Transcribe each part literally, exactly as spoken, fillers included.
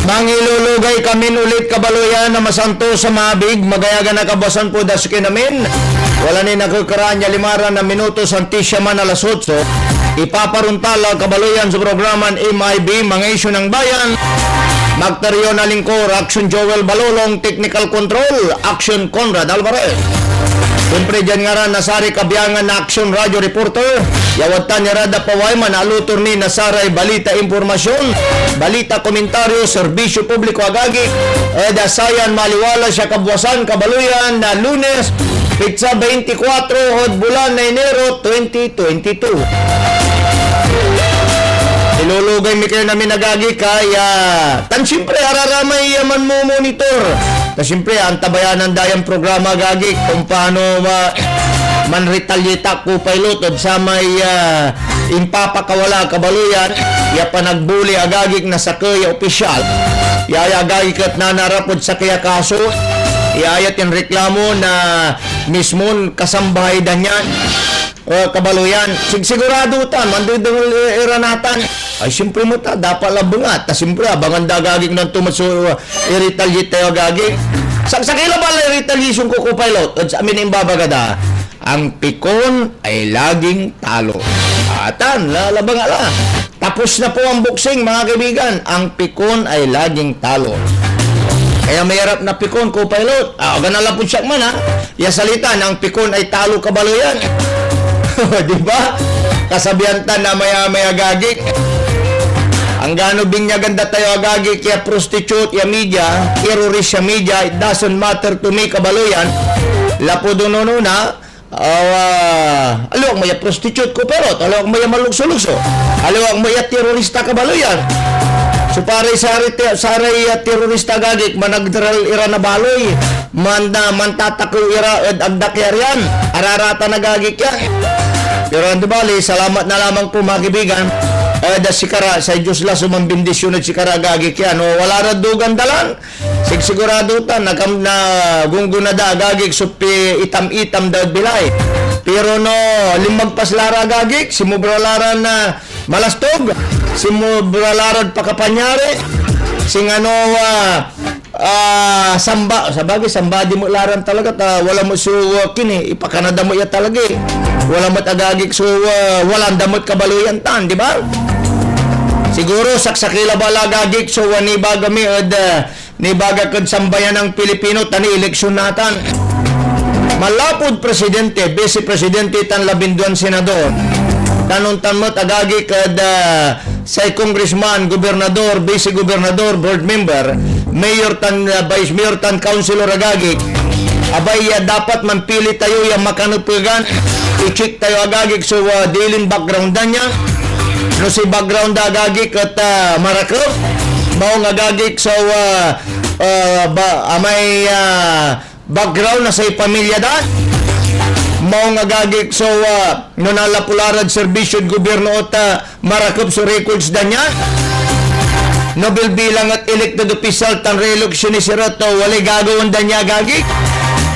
Mangilulugay kamin ulit, kabaloyan, na masantos a maabig, magayagan a kabuasan po da sikin amin. Wala ni nakekeraan ya lima ra na minuto, santi siaman alas otso. Ipaparuntal a kabaloyan so programan M I B, Mga Isyu ng Bayan. Magtaryo na lingkor, Action Joel Balolong, Technical Control, Action Conrad Alvarez. Siyempre, diyan ngaran na saray kabiangan na Action Radio Reporter, ya wadtan irad apaway man alutor ni na saray balita, impormasyon, balita, komentaryo, serbisyo publiko, agagik, ed sayan maliwalas ya kabuasan, kabaloyan na Lunes, petsa veinticuatro ed bulan na Enero twenty twenty-two. Ilulugay mi kayon amin, agagik, ya, tan siyempre, araramay, ah, manmomonitor. Ta siyempre, antabayanan da yan programa, agagik, kung paano, ah, manretalye ta, co-pilot, ed samay, ah, impapakawala, kabaloyan, ya panagbuli, agagik, na sakey ya opisyal. Ya, ya, agagik, et nanarap ed sakey a kaso. Ya, ya tinreklamo na mismon kasambahay da niyan. Ah, kabaloyan, sigsigurado ta, mandedengel i-, ira natan. Ay, siyempre met, ah, dapat labengat. Ta siyempre, abangan da, agagik, nanto met so, ah, iretalye tayo, agagik. Saksakey labat lay retaliation ko, co-pilot, ed sa amin imbabaga da, "Ang pikon ay laging talo." Atan, la-, labengan la. Tapos na po ang boxing, mga kaibigan. Ang pikon ay laging talo. Kaya mayarap na pikon, co-pilot. Ah, gana lapud siak man, ha? Ya salita na ang pikon ay talo, kabaloyan. Di ba? Kasabian ta na maya-maya, agagik. Anggano binyagan da tayo, agagik, ya prostitute ya media, terrorist ya media, it doesn't matter to me, kabaloyan. Lapud onona, awa, aliwan mo ya prostitute, co-pilot, aliwan mo ya malukso-lukso, aliwan mo ya terorista, kabaloyan. So, para saray te-, saray, ah, terorista, agagik, managdaral ira na baloy, man-, ah, mantatakew ira ed agda kayarian, araratan, agagik, ya. Pero andi bali, salamat na lamang po, mga kaibigan, ed sikara, say Dios la so manbendisyon ed sikara, agagik, ya, no? Wala rad dugan dalan, sigsigurado ta, nakam-, nagunggona da, agagik, so pi-, itam-itam da ed bilay. Pero no linmagpas la ra, agagik, sinmobra la ran, ah, malastog, sinmobra la rad pakapanyari, singano, ah, ah, samba-, sabagay, samba di met la ran talaga, ta wala met so, ah, kini, ipakana da met ya talaga, eh. Wala met, agagik, so, ah, walaan da met kabaloyan tan, di ba? Siguro, saksakey labat la, agagik, so, ah, nibaga mi ed, ah, Nibagak ed sambayan ng Pilipino, ta ni eleksyon natan. Manlapud presidente, vice presidente, tan labinduan senador. Tan ontan met, agagik, ed, ah, say congressman, gobernador, vice gobernador, board member, mayor tan, ah, vice mayor tan councilor, agagik. Abay, ya dapat manpili tayo ya makanepegan. I-check tayo, agagik, so, ah, dilin background da nia. No say background da, agagik, et, ah, marakep, maong, agagik, so, ah, ah, ba, amay, ah, background na say pamilya da. Maong, agagik, so, ah, no nalapu la rad serbisyod gobyerno et, ah, marakep so records da nia. No bilbilang et elected official tan re-electionist ira, to, walay gagawaen da nia, agagik.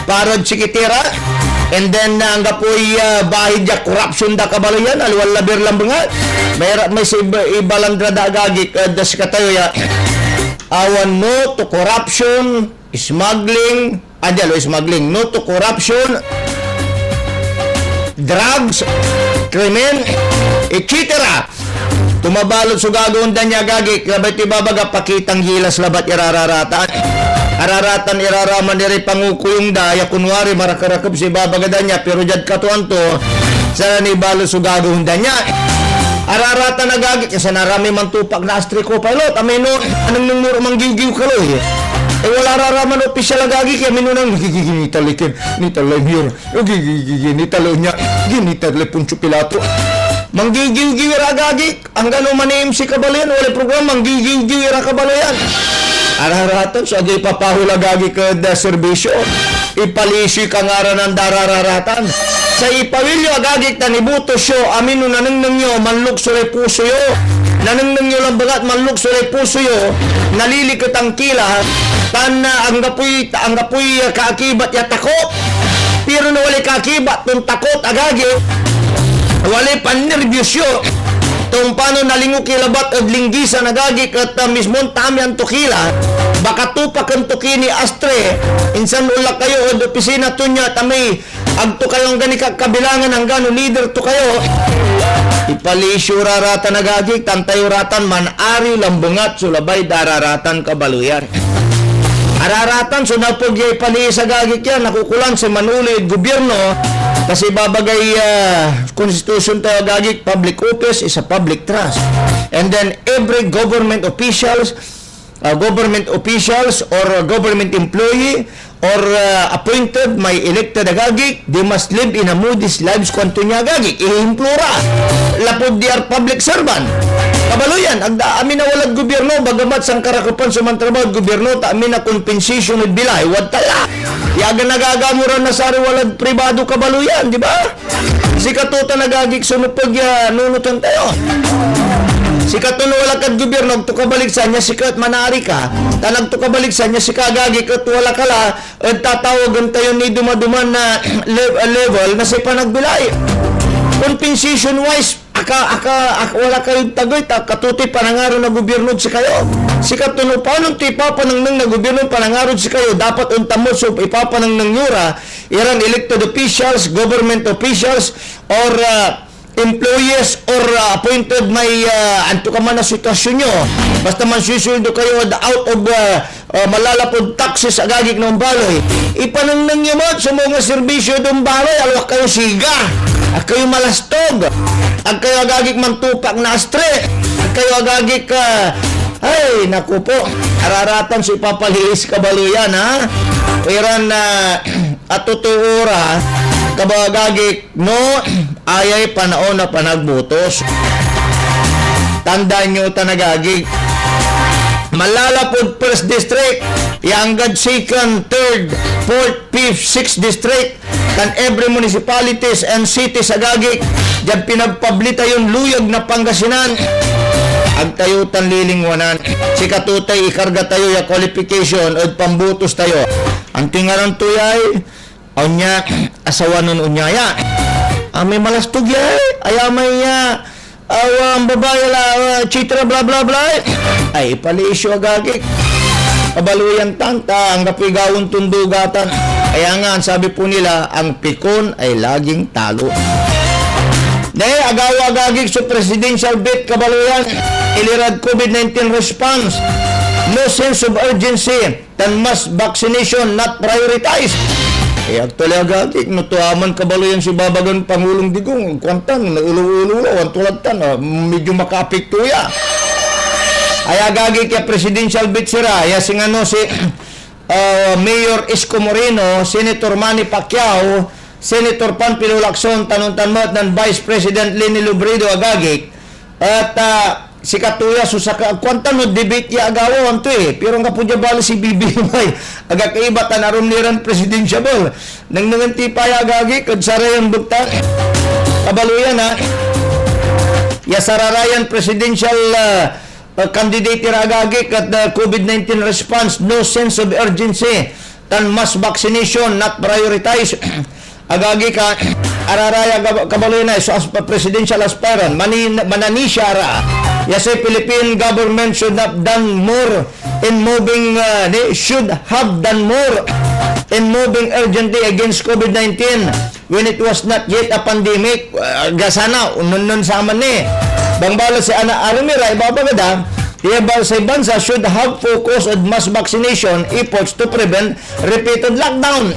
Parad sikitira. And then, ah, anggapoy, ah, bahid ya korupsyon da, kabaloyan, aliwan labir labengan. Mayarap may si iba-, ibalandra da, agagik, ah, da sikatayo ya. Awan no to corruption, smuggling, ah, di, alo, smuggling, no to corruption, drugs, krimen, et cetera. Tumabalot so gagawaen da nia, agagik, labay ti babaga, pakitang gilas labat irararatan. Araratan iraraman iray pangukuyung da, ya kunwari, marakarakep so ibabaga da nia, pero diad katuan to, sana nibalot so gagawaen da nia. Araratan, agagik, ya sana ramay mantupak na Astri, co-pilot, amay no, anengneng mo ra manggiwgiw ka, lo, eh. Eh, wala ra raman opisyal, agagik, ya minonan, gigigi, nitalay ken, nitalay mayor, gigigi, nitalay nia, ginitalay Poncio Pilato. Manggigiwgiw ira, agagik, anggano mani-M C, kabaloyan, walay programa, manggigiwgiw ira, kabaloyan. Araratan so agi ipapahul, agagik, ed serbisyo. Ipalisiy kangaranan da, araratan. Say ipawil yo, agagik, tan ibotos yo, amin no nanengneng yo, manlukso ray puso yo. Nanengneng yo labat, manlukso ray puso yo, naliliketan ki la, tan, ah, anggapoy, anggapoy, ah, kaakibat ya takot. Pero no walay kaakibat ton takot, agagik, walay pannerbyos yo, Ta ompano nalingok ki labat ed linggisan, agagik, et, ah, mismon tamian to ki la, baka tupaken to ki ni Astre, insan onla kayo ed opisina to nia, ta may ag to kayo anggan ikakabilangan anggano leader to kayo. Ipalisyo ra ratan, agagik, tan tayo ratan manari lambengat so labay da ra ratan, kabaloyan. Araratan so napeg ya ipaliis, agagik, ya nakukulan si manoli ed gobyerno, kasi babagay, ah, Constitution tayo, agagik, public office is a public trust. And then every government officials, uh, government officials or government employee or, uh, appointed, may elected, agagik, they must live in a modest lives, kuanto nia, agagik. Ihimplo ra. Lapud they are public servant. Kabaloyan, ag da amin a walad gobyerno, bagamat sankarakepan so mantrabaho ed gobyerno, ta amin a compensation ed bilay, wadta la. Ya aga nagagamo ra na saray walad pribado, kabaloyan, di ba? Sikato tan, agagik, so nepeg ya nunoten tayo. Sikato no wala kad gobyerno, ag to kabaliksan ya sika et manari ka, tan ag to kabaliksan ya sika, agagik, et wala ka la, et tatawagen tayo ni dumaduman na lev-, level na say panagbilay. Compensation wise, aka, aka, ak-, wala kayod tagey, ta katotoy panangaro na gobyerno ed sikayo. Sikato no panon to ipapanengneng na gobyerno panangaro ed sikayo, dapat ontan met so ipapanengneng yo ra, iran elected officials, government officials, or, uh, employees, or, uh, appointed, may, uh, antokaman a sitwasyon yo. Basta mansusueldo kayo ed out of, uh, uh, malalapud taxes, agagik, na ombaley. Ipanengneng yo met so maong a serbisyo ed ombaley, aliwa kayo siga, ag kayo malastog, ag kayo, agagik, mantupak na Astre, ag kayo, agagik, uh, ay, naku po, araratan so ipapaliis, kabaloyan, ha? Iran, uh, a totoo ra, kabagagik, no ayay panaon na panagbotos. Tandaan yo tan, agagik, malalapud first district, ya anggad second, third, fourth, fifth, sixth district, tan every municipalities and cities, agagik, diad pinagpabli tayon luyag na Pangasinan, ag tayo tan lilingwanan. Sikato tay ikarga tayo ya qualification ed pambotos tayo. Antoy ngaran to yay? Onya, asawa nen onya ya. Ah, may malastog ya, eh. Aya may, ah, awa, ang babae la, ah, et cetera, bla, bla, bla, eh. Ay, ipalisyo, agagik. Kabaloyan tan, ta anggapoy gawaen ton dugatan. Kaya nga, ang sabi po nila, ang pikon ay laging talo. Ne, agawa, agagik, so presidential bet, kabaloyan, ilirad COVID nineteen response. No sense of urgency. Tan mass vaccination not prioritized. Eh, actually, agagik, no tua man kabaloyan so ibabagan Pangulong Digong, kuan tan, naululo-ulo la, wan tulad tan, ah, medyo makaapekto ya. Ay agagik ya presidential bet sira, ya singano si, ah, Mayor Isko Moreno, Senator Manny Pacquiao, Senator Panfilo Lacson, tan ontan met nen Vice President Leni Robredo, agagik. Et, ah, sikato ya so saka, kuan tan no debate ya agawa, anto eh. Pero anggapo dia bali si B B M ay agakaiba tan arum ni ran presidentiable. Nengnengen ti paya, agagik, ed sarayan bekta. Kabaloyan, ha. Ya sararayan presidential, ah, ah, candidate ira, agagik, et, ah, COVID nineteen response, no sense of urgency. Tan mass vaccination not prioritized. Agagik, araraya kab-, kabaloy na so as-, presidential aspirant, mani-, mananisia ra ya say Philippine government should have done more in moving, uh, ni-, should have done more in moving urgently against COVID nineteen when it was not yet a pandemic. Uh, ga sana, unennon saman ni. Bangbalet si Ana Armira, ibabaga da, ya ba-, say bansa should have focused on mass vaccination efforts to prevent repeated lockdown.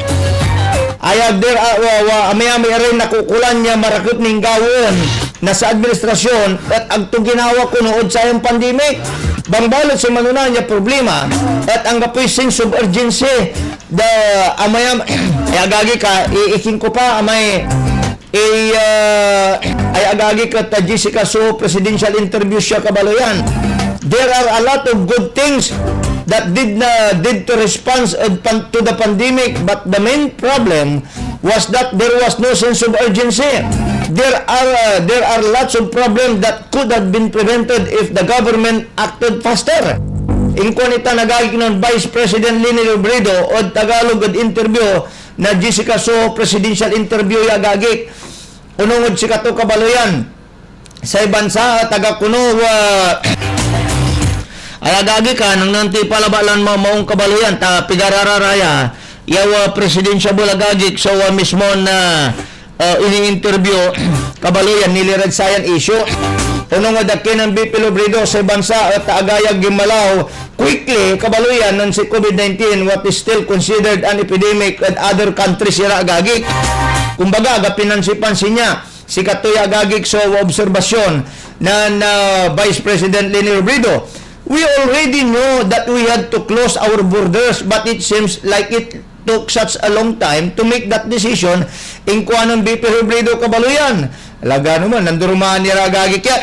Aya, there are, wa, wa, amay-amay iray nakukulan ya marakep nin gawaen na say administrasyon et ag to ginawa kono ed sayan pandemic. Bangbalet so manonan ya problema et anggapoy sense of urgency da amayam-, ay agagik, i-, ikin ko pa amay Ey, ah, ay agagik et, ah, Jessica Soho presidential interview siya, kabaloyan. There are a lot of good things that did na, did to response ed pan-, to the pandemic, but the main problem was that there was no sense of urgency. There are, ah, there are lots of problems that could have been prevented if the government acted faster. Inkuan itan agagik nen Vice President Leni Robredo ed Tagalog ed interview na Jessica Soho presidential interview ya agagik. Onung ed sikato, kabaloyan, say bansa, ah, taga kuno, ah, ay agagik, ah, nangnanti pala ba lan ma-, maong kabaloyan, ta pigarararaya, ya, ah, presidentiable agagik, so, ah, mismon, ah, ah, ini-interview, kabaloyan, nilirad sayan issue. Onung ed akin nen V P Robredo, say bansa, ah, ta agayag ginmalaw, quickly, kabaloyan, nen say COVID nineteen, what is still considered an epidemic ed other countries ira agagik. Kumbaga, aga pinansipansin ya, sikatoy agagik so obserbasyon nen, ah, Vice President Leni Robredo. We already know that we had to close our borders, but it seems like it took such a long time to make that decision, inkuanen V P Robredo, kabaloyan. Talaga naman, nandurumaan ira agagik ya.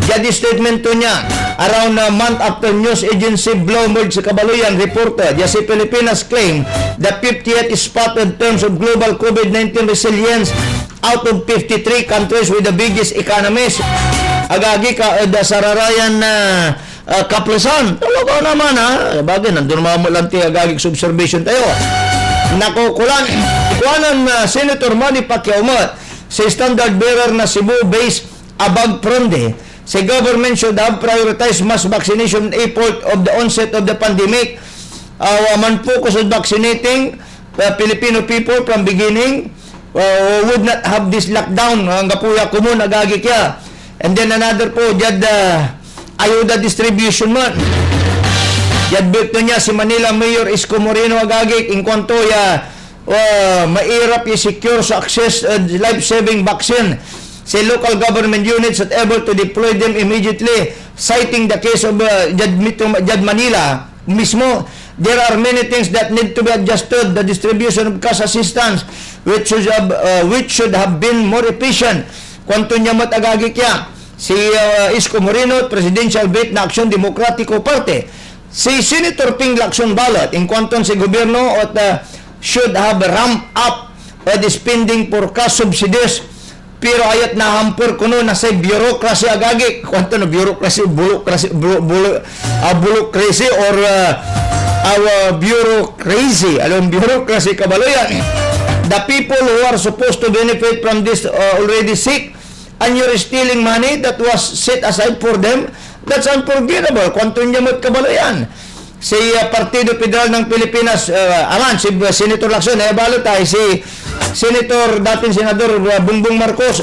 Diad statement to nia, around a month after news agency Bloomberg, kabaloyan, reported, ya si Pilipinas claim the fiftieth spot in terms of global COVID nineteen resilience out of fifty-three countries with the biggest economies. Agagik, ah, ed sararayan, ah, ah, kaplasan. Talaga naman, ha? Bagay, nandun naman mo lang ti agagik so observation tayo. Nakukulan. Kuanen, ah, Senator Manny Pacquiao met, si standard bearer na Cebu-based Abag Fronde, si government should have prioritized mass vaccination effort of the onset of the pandemic. Ah, man focus on vaccinating, uh, Filipino people from beginning, uh, would not have this lockdown. Anggapo ya komun, agagik ya. And then another po, diad, uh, ayuda distribution man. Diad biek to nia si Manila Mayor Isko Moreno, agagik, inkuanto ya, uh, mairap i-secure so access, uh, life-saving vaccine. Say local government units are able to deploy them immediately, citing the case of, uh, diad, diad Manila. Mismo, there are many things that need to be adjusted, the distribution of cash assistance, which should have, uh, which should have been more efficient. Kuanto nia met, agagik ya, si, uh, Isko Moreno, Presidential Bait na Aksyon Demokratiko Party. Si Senator Ping Lacson balet, inkuanton si gobierno et, uh, should have ramped up, uh, the spending for cash subsidies. Pero ayat nahampur kono na say bureaucracy, agagik. Kuanto na bureaucracy, bulokrasi, bulu-, bulu-, ah, bulokrasi or, ah, our bureaucracy. Alam, bureaucracy, kabaloyan. The people who are supposed to benefit from this, ah, already sick, and you're stealing money that was set aside for them. That's unforgivable. Kuanto nia met, kabaloyan. Si, ah, Partido Federal ng Pilipinas, ah, aman, si, ah, Senator Lacson, eh, balot ay si Senator, dating Senador, ah, Bongbong Marcos.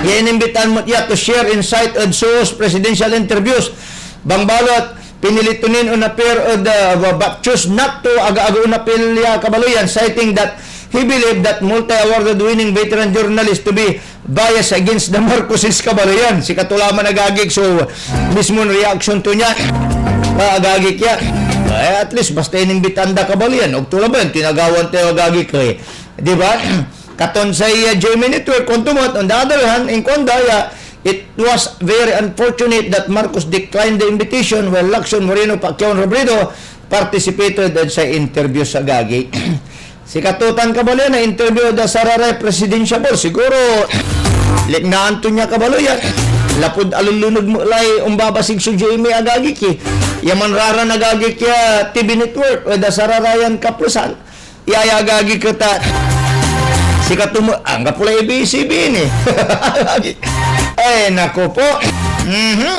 Ya inimbitan met ya to share insight ed Suo's presidential interviews. Bangbalot, pinilit to nin on-appear ed, ah, but choose not to, aga-aga on-appear ya, kabaloyan, citing that he believed that multi-award-winning veteran journalist to be bias against the Marcoses, kabaloyan. Sikato la man, agagik, so mismon reaction to nia. Ah, agagik ya. Eh, at least, basta inimbitan da, kabaloyan. Og to labat, tinagawan tayo, agagik, eh. Di ba? Katon say, uh, G M A Network, kuanto met, on the other hand, inkuan da ya, it was very unfortunate that Marcos declined the invitation while Lacson, Moreno, Pacquiao, and Robredo participated ed say interview, agagik. Sikato tan, kabaloyan, na interview da sararay presidentiable. Siguro, liknaan to nia, kabaloyan. Lapud aluluneg met lay ombabasig so G M A, agagik, eh. Ya manraran, agagik, ya T V network, ed sararayan kaplasan. Ya, ya, agagik, et, ah, sikato met, anggapo lay A B S C B N, eh. Ay, nako po. Mhm.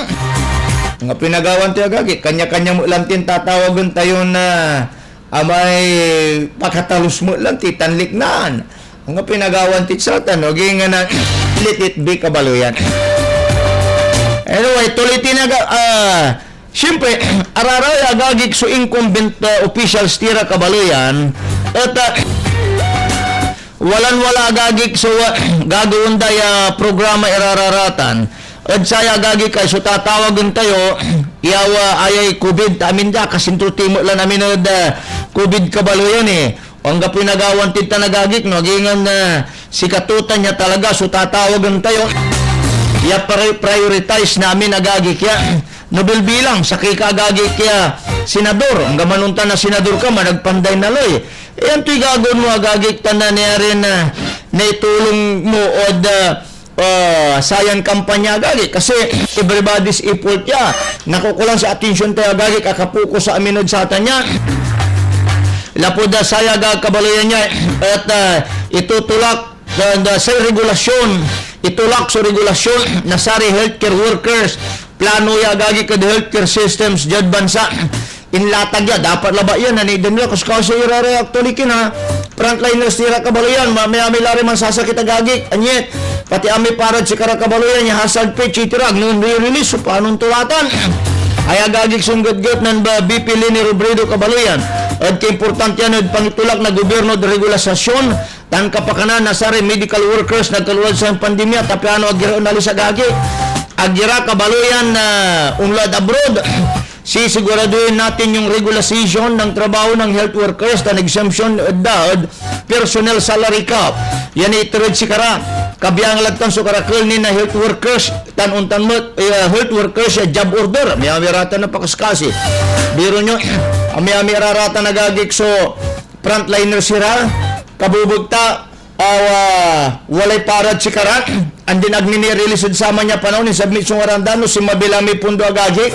Anggapoy nagawan to, agagik. Kanya-kanya met lantin tatawagen tayon, ah, amay pakatalus met lanti tan liknaan. Anggapoy nagawan tid satan, no? Agi nga na, let it be, kabaloyan. Anyway, tuloy ti naga-, ah, siyempre, araray agagik so incumbent, ah, officials ti ra, kabaloyan. Et, ah, walan-wala, agagik, so, ah, gagawaen da ya programa irararatan. Ed saya, agagik, ay so tatawagen tayo, ya, ah, ayay COVID, amin dia, kasinto ti met lan amin ed, ah, COVID, kabaloyan, eh. Anggapoy nagawan tid tan, agagik, no? Agi ngan, ah, sikato tan ya talaga so tatawagen tayo. Ya pri-, prioritize na amin, agagik, ya. No bilbilang, sakey ka, agagik, ya senador. Anggaman ontan a senador ka, managpanday naloy. Eh, antoy gagawaen mo, agagik, tan nayarin, ah, naitulong mo ed, ah, ah, sayan kampanya, agagik, kasi everybody's effort ya. Nakukulang si atensyon tayo, agagik, akapokus sa amin ed satan ya. Lapud, ah, saya, agagik, kabaloyan ya, et, ah, itutulak, ah, da, say regulasyon itulak so regulasyon na saray healthcare workers. Plano ya agagik ed healthcare systems diad bansa. Inlatag ya, dapat labat yan, naniden la, kaskasi iraray actually kin, ha. Frontliners ira kabaloyan, mamaya may lari mansasakit agagik, anyet, pati ami parad sikara kabaloyan, ya hazard pay itirak, no re-release, so panon tulatan. Ay agagik singgetget nen ba, B P Leni Robredo kabaloyan, ed kaimportantian ed pangitulak na gobyerno ed regulasasyon, tan kapakanan na saray medical workers na kalulad sa pandemya, ta piano ag ira onalis agagik. Ag ira kabaloyan na onlad abroad. Sisiguraduhin natin yung regularization ng trabaho ng health workers tan exemption da ed personnel salary cap. Yan iter ed sikara. Kabiang lad tan so karakel nin na health workers tan ontan met, eh, health workers ya job order. Amay-amay ratan na pakaskasi. Biro nyo, amay-amay raratan agagik so frontliners ira, kabubugta, awa, walay parad sikara, andin ag ni ni-release ed saman ya panaon, insubmit so ngaran da, no sinmabi la may pondo agagik.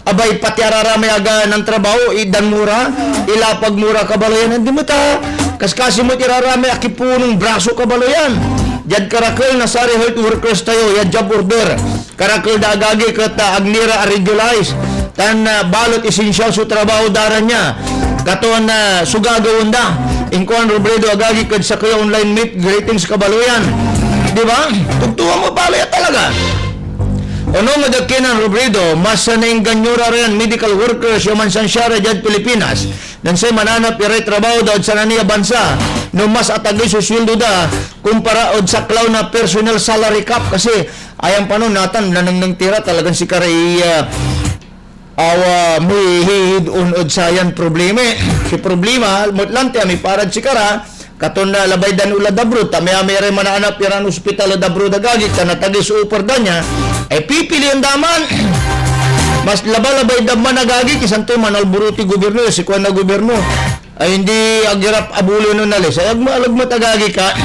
Abay, pati araramay aga nantrabaho, itdan mo ra, ilapag mo ra kabaloyan, andi met a, kaskasi met iraramay akipunong braso kabaloyan. Diad karakel na saray health workers tayo, ya job order. Karakel da agagik et, ah, ag ni ra a-regularize, tan, ah, balet esensial so trabaho da ra nia. Katon, ah, so gagawaen da. Inkuan Robredo agagik ed sakey a online meet, greetings kabaloyan. Di ba? Tugtuan mo pala ya talaga. Onong ed kinen Robredo, mas, ah, naengganyo ra ran medical workers ya mansansia ra diad Pilipinas. Nen say mananap iray trabaho da ed sanani a bansa, no mas atagey so sueldo da kumpara ed saklaw na personal salary cap, kasi ayan panon natan nanengneng ti ra talagan sikaray, ah, awa, mihihid on ed sayan problema. Si problema, met lanti, ami parad sikara, katon na labay dan olad abroad, ta amay-amay ray mananap iran ospital ed abroad agagik, ta natagey so offer da nia, ay pipilien da man. Mas labalabay da man agagik, isan toy manalborotoy gobierno, ya si kuan na gobierno. Ay, indi ag ira abulen no nalis. Ay, ag mo, ag met agagik a.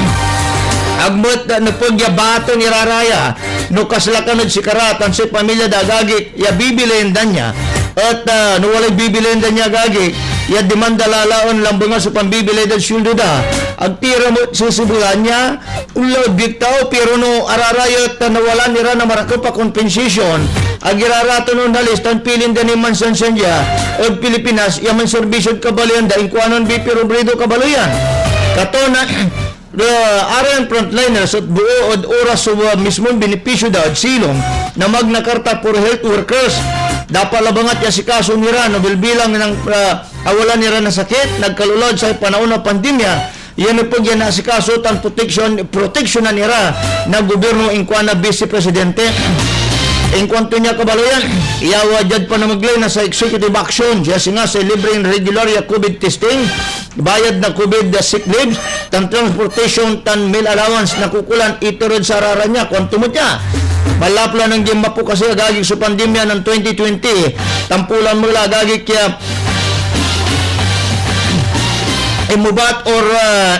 Ag met, ah, nepeg ya baton ira ra ya. No kaslakan ed sikara, tan say pamilya da agagik, ya bibilayen da nia. Et, ah, no walay bibilayen da nia agagik, ya diman da la laen lambengan so pambibilay dad sueldo da. Ag ti ra met sesebelan ya, onla ed biek tao, pero no ararayet tan nawalaan ira na marakep a compensation, ag ira ra ton onalis tan pilien da ni mansansandia ed Pilipinas ya manserbisio'd kabalean da, inkuanen V P Robredo Cabaloyan. Katon, ah, arayan frontliners et boo ed oras so, ah, mismon benepisio da ed silong na Magna Carta for health workers. Dapat labangat ya asikaso ni ra no bilbilang ng, ah, awalan ira na sakit, nagkalulod say panaon na pandemya, ya nepeg ya naasikaso tan proteksyon, proteksyonan ira na gobyerno, inkuan na Vice Presidente. Inkuanto nia kabaloyan, ya wadya diad panamegley na say executive action, ya singa say libreng regular ya COVID testing, bayad na COVID sick leave, tan transportation tan meal allowance na kukulan iter ed sarara nia, kuanto met ya. Malapla nen ginmapo kasi agagik so pandemya nen twenty twenty, tampulan mo la agagik ya Inmebat or, ah,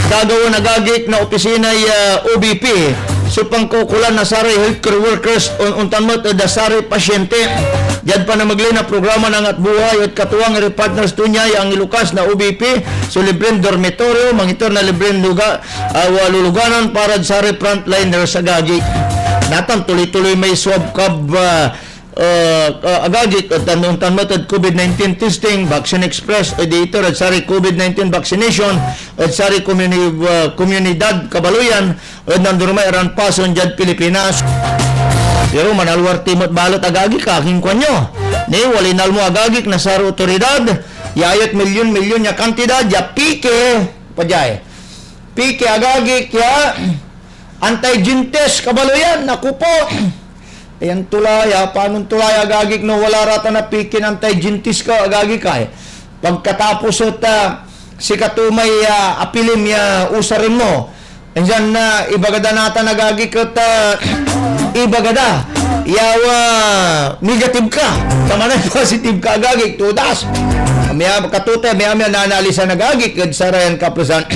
gagawaen agagik na opisinay, ah, O B P so pankaukolan na saray healthcare workers on, ontan met ed saray pasyente. Diad panamegley na programa na Angat Buhay et katuang iray partners to nia ya angilokas na O B P so libren dormitoryo, mangiter na libren luga-, ah, luluganan parad saray frontliners agagik. Natan tuloy-tuloy may swab cab, ah, ah, ah, agagik ed tan-, ontan met ed COVID nineteen testing, Vaccine Express, ed iter ed saray COVID nineteen vaccination ed saray komuni-, ah, komunidad kabaloyan ed nandurumay a rampasen diad Pilipinas. Pero manalwar ti met balet agagik, akin kuanyo. Ni, walay nalmo agagik na saray otoridad ya ayat milyon-milyon ya kantidad ya pike, padiay. Pike agagik ya antigen test kabaloyan, naku po. Ayan to la ya, panon to la ya agagik no wala ra ta napikin antigen test ka agagik ay. Pagkatapos et, ah, sikato may, ah, apilim ya usaren mo. Andiyan na, ibaga da natan agagik et, ah, ibaga da. Ya, ah, negative ka. Samanay positive ka agagik, todas. Amia, katote, amia, amia, naanalisan agagik ed sarayan kapresan.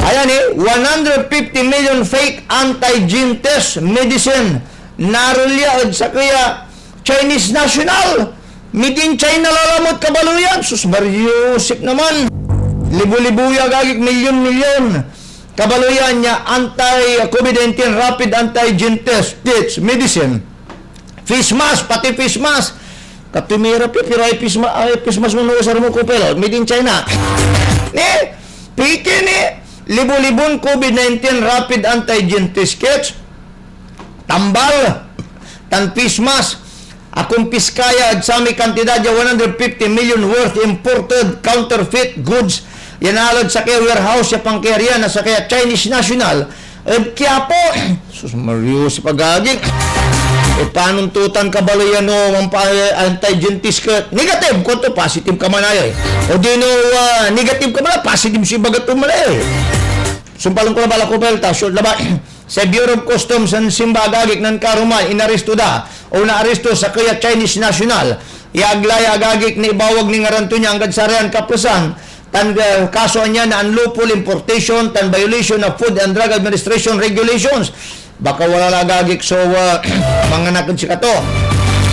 Ayan eh, one hundred fifty million fake antigen test medicine narelya ed sakey a Chinese national. Made in China la lamet kabaloyan. Sus, Mario Josep naman. Libo-libo ya agagik, milyon-milyon. Kabaloyan ya anti-COVID nineteen rapid antigen test kits, medicine, face mask, pati face mask. Katumirap ya, pero ay face ma-, ay face mask mo no usar mo, Kopel, made in China. Ni, piki ni, libo-libon COVID nineteen rapid antigen test kits, tambal, tan face mask. Akumpiska ya ed samay kantidad ya one hundred fifty million worth imported counterfeit goods ya naalad sakey a warehouse ya pankayarian na sakey a Chinese national ed Quiapo. Sus, Mario, si pagagik. E, panon to tan kabaloyan no, mampa-, antigen test ka, negative, kuanto, positive ka man ay. O di no, ah, negative ka man, positive si bagat to man ay. Sumpalen ko la bala, Kopel, ta short labat. Say Bureau of Customs and Simba, agagik, nen karuman, inaresto da o naaresto sakey a Chinese national ya ag la ya, agagik, naibawag ni ngaran to nia anggad sarayan kapusan, tan, eh, kasoan nia na unlawful importation tan violation of Food and Drug Administration regulations. Baka wala la, agagik, so, ah, manganak ed sikato.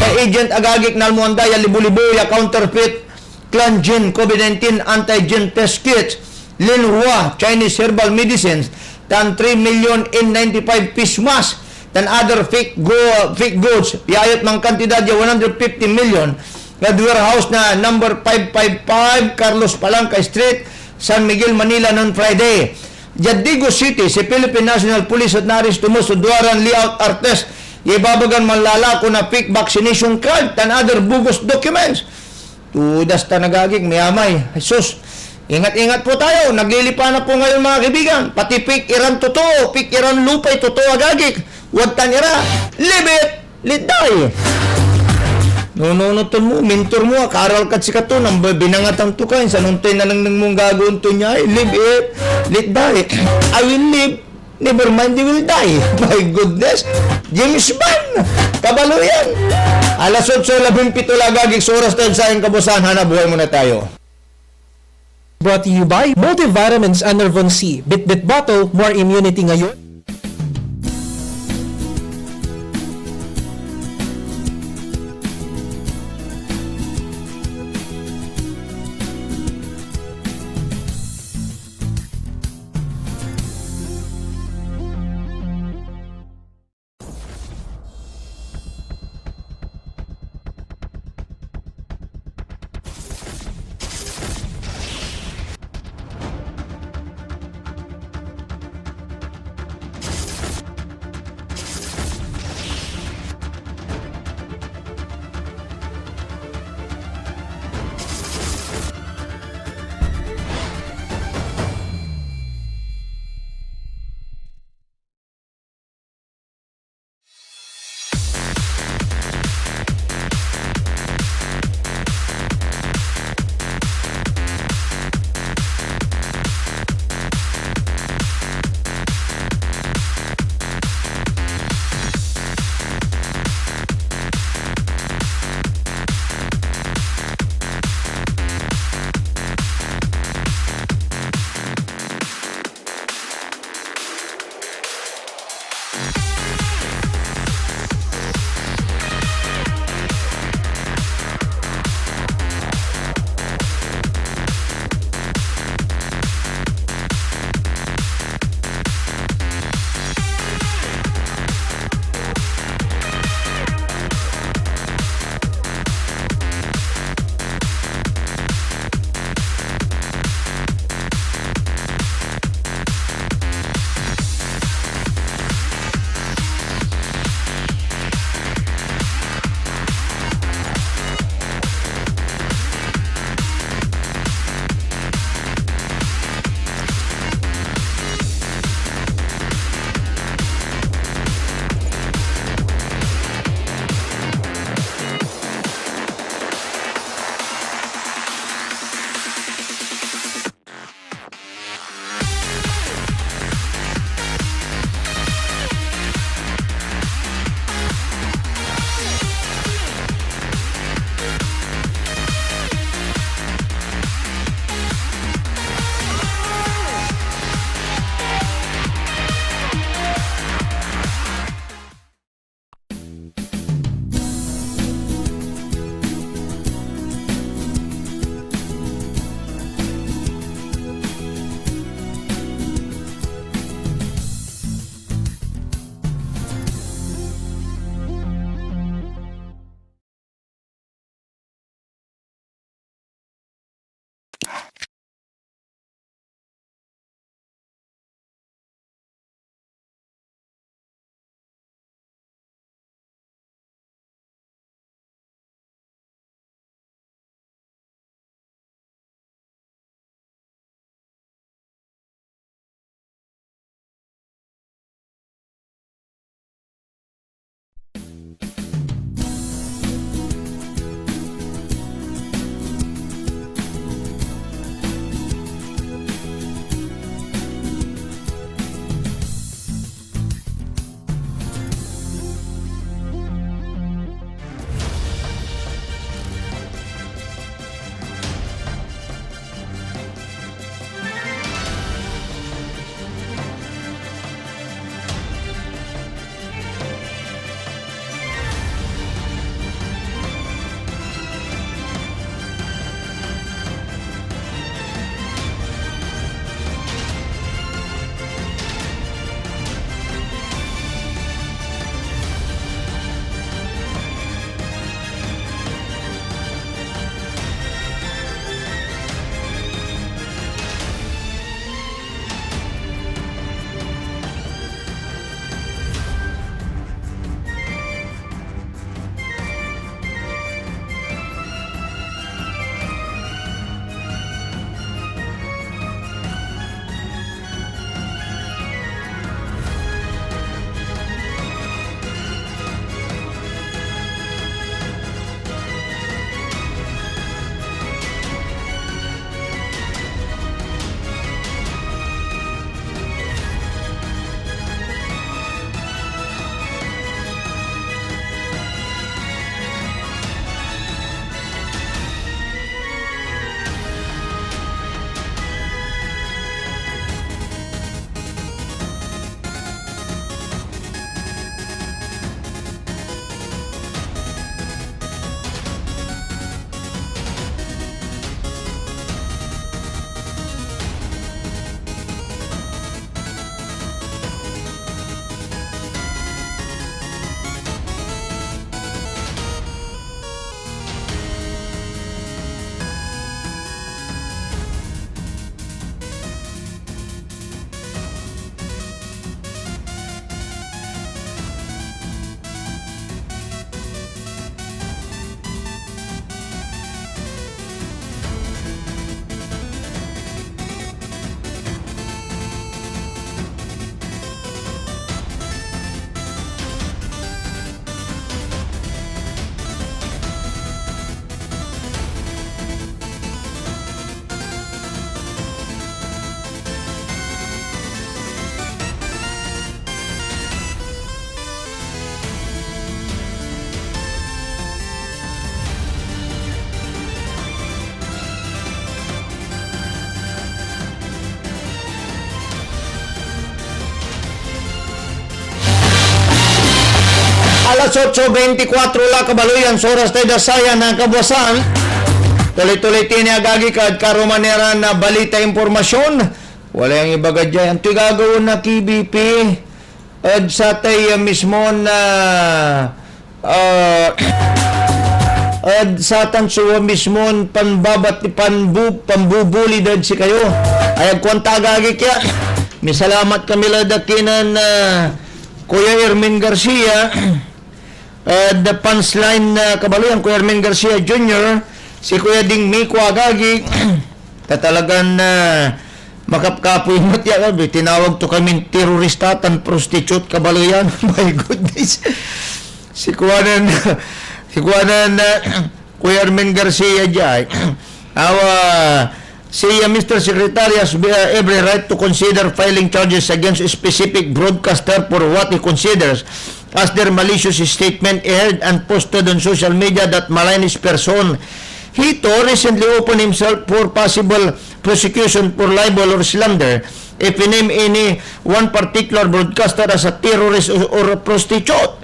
Say agent, agagik, nalmoan da ya libo-libo ya counterfeit Clan Jin COVID nineteen antigen test kits, Linhua Chinese herbal medicines, tan three million N ninety-five face mask, tan other fake go-, fake goods ya ayat mankantidad ya one hundred fifty million ed warehouse na number five five five Carlos Palanca Street, San Miguel, Manila, nen Friday. Diad Digos City, si Philippine National Police et naaresto met so duaran layout artist ya ibabagan manlalako na fake vaccination card tan other bogus documents. Tudas tan, agagik, mayamay. Jesus, ingat-ingat po tayo. Naglilipa na po ngayon, mga kaibigan. Pati fake iran totoo, fake iran lupay totoo, agagik. Wadtan ira. Leave it, let die. No, no, no, ton mo, mentor mo, akaral kad sikato, namba-, binangatan to ka, insan ontay nanengneng mon gagawaen to nia, ay, leave it, let die. I will live, never mind, they will die. My goodness. James Bond. Kabaloyan. Alas otso labimpito la, agagik, so oras tayo sa kabuasan. Hanap buhay muna tayo. Brought to you by Multivitamins Enervon C. Bitbit bottle, more immunity ngayon. Alas otso beintikwatro la, kabaloyan, so oras tayo da sayan na kabuasan. Tuloy-tuloy tini, agagi, kad karuman iran na balita, impormasyon. Wala yang ibaga diay. Antoy gagawaen na K B P ed satay, ah, mismon, ah, ah, ed satan so mismon panbabat-, panbu-, panbubuli dad sikayo? Ay, agkuan ta, agagi, kaya misalamat kami la da kinen, ah, Kuya Ermin Garcia. Ah, the punchline, ah, kabaloyan, Kuya Ermin Garcia Junior, si Kuya Ding Miko, agagi, ta talagan, ah, makapkapoy met ya, abi, tinawag to kamin terorista tan prostitute, kabaloyan. My goodness. Si kuanan, si kuanan, ah, Kuya Ermin Garcia diay. Awa, si, uh, Mister Secretary has, uh, every right to consider filing charges against a specific broadcaster for what he considers as their malicious statement aired and posted on social media that malign his person. He too recently opened himself for possible prosecution for libel or slander if he name any one particular broadcaster as a terrorist or, or a prostitute.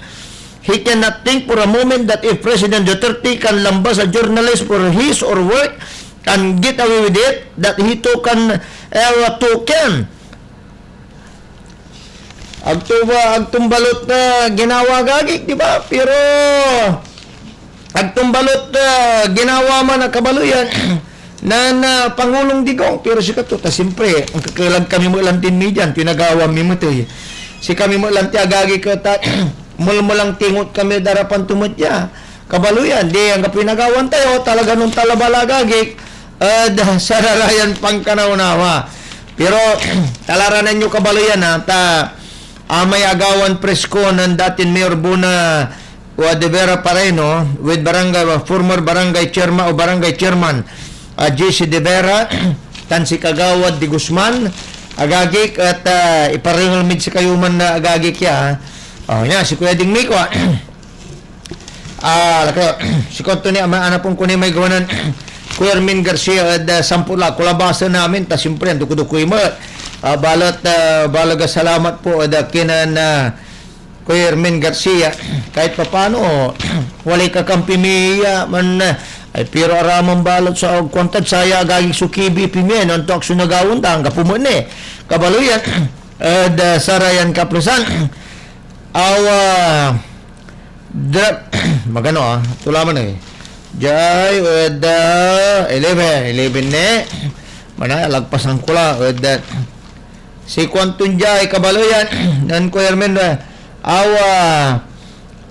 He cannot think for a moment that if President Duterte can lambas a journalist for his or work and get away with it, that he too can, eh, too can. Agto ba, agto balot na ginawa, agagi, di ba? Pero agto balot na ginawa man a kabaloyan na, na Pangulong Digong. Pero sikato, ta siyempre, angkekelag kami met lan tin media, tinagawa mi met, eh. Sikami met lan ti agagi, ket, ah, melmelang tingot kami ed arapan to met ya. Kabaloyan, di anggapoy nagawan tayo, talaga nung talabal, agagi, ed sararayan pankanawnawa. Pero, talaranan yo, kabaloyan, ha, ta, ah, may agawan presko nen datin Mayor Bona, uh, De Vera Pareno with barangay, uh, former barangay chairman o barangay chairman, uh, J C De Vera, tan si Kagawad De Guzman, agagik, et, uh, iparengel mid sikayo man na agagik ya, ha. Oh, ya, si Kuya Ding Miko, ah. Ah, laki, si Kuya Tony, ama, anapon ko ni may gawanan, Kuya Ermin Garcia, ed, uh, sampot la, kolabasen amin, ta siyempre, andukudukoy met. Ah, balet, ah, baleg a salamat po, ed, uh, kinen, ah, Kuya Ermin Garcia, kahit papaano, walay kakampi mi ya man, ay, pero araman balet so agkuan tad saya agagik so K B P mi, no anto ak so nagawan da, anggapo met ni. Kabaloyan, ed, ah, sarayan kapresan. Awa, da, magano, ah, tulaman, eh. Jay, ed, ah, eleven, eleven ni. Manaya, lagpasan ko la, ed, ah, Si kuanton diay kabaloyan nen Kuya Ermin, eh, awa,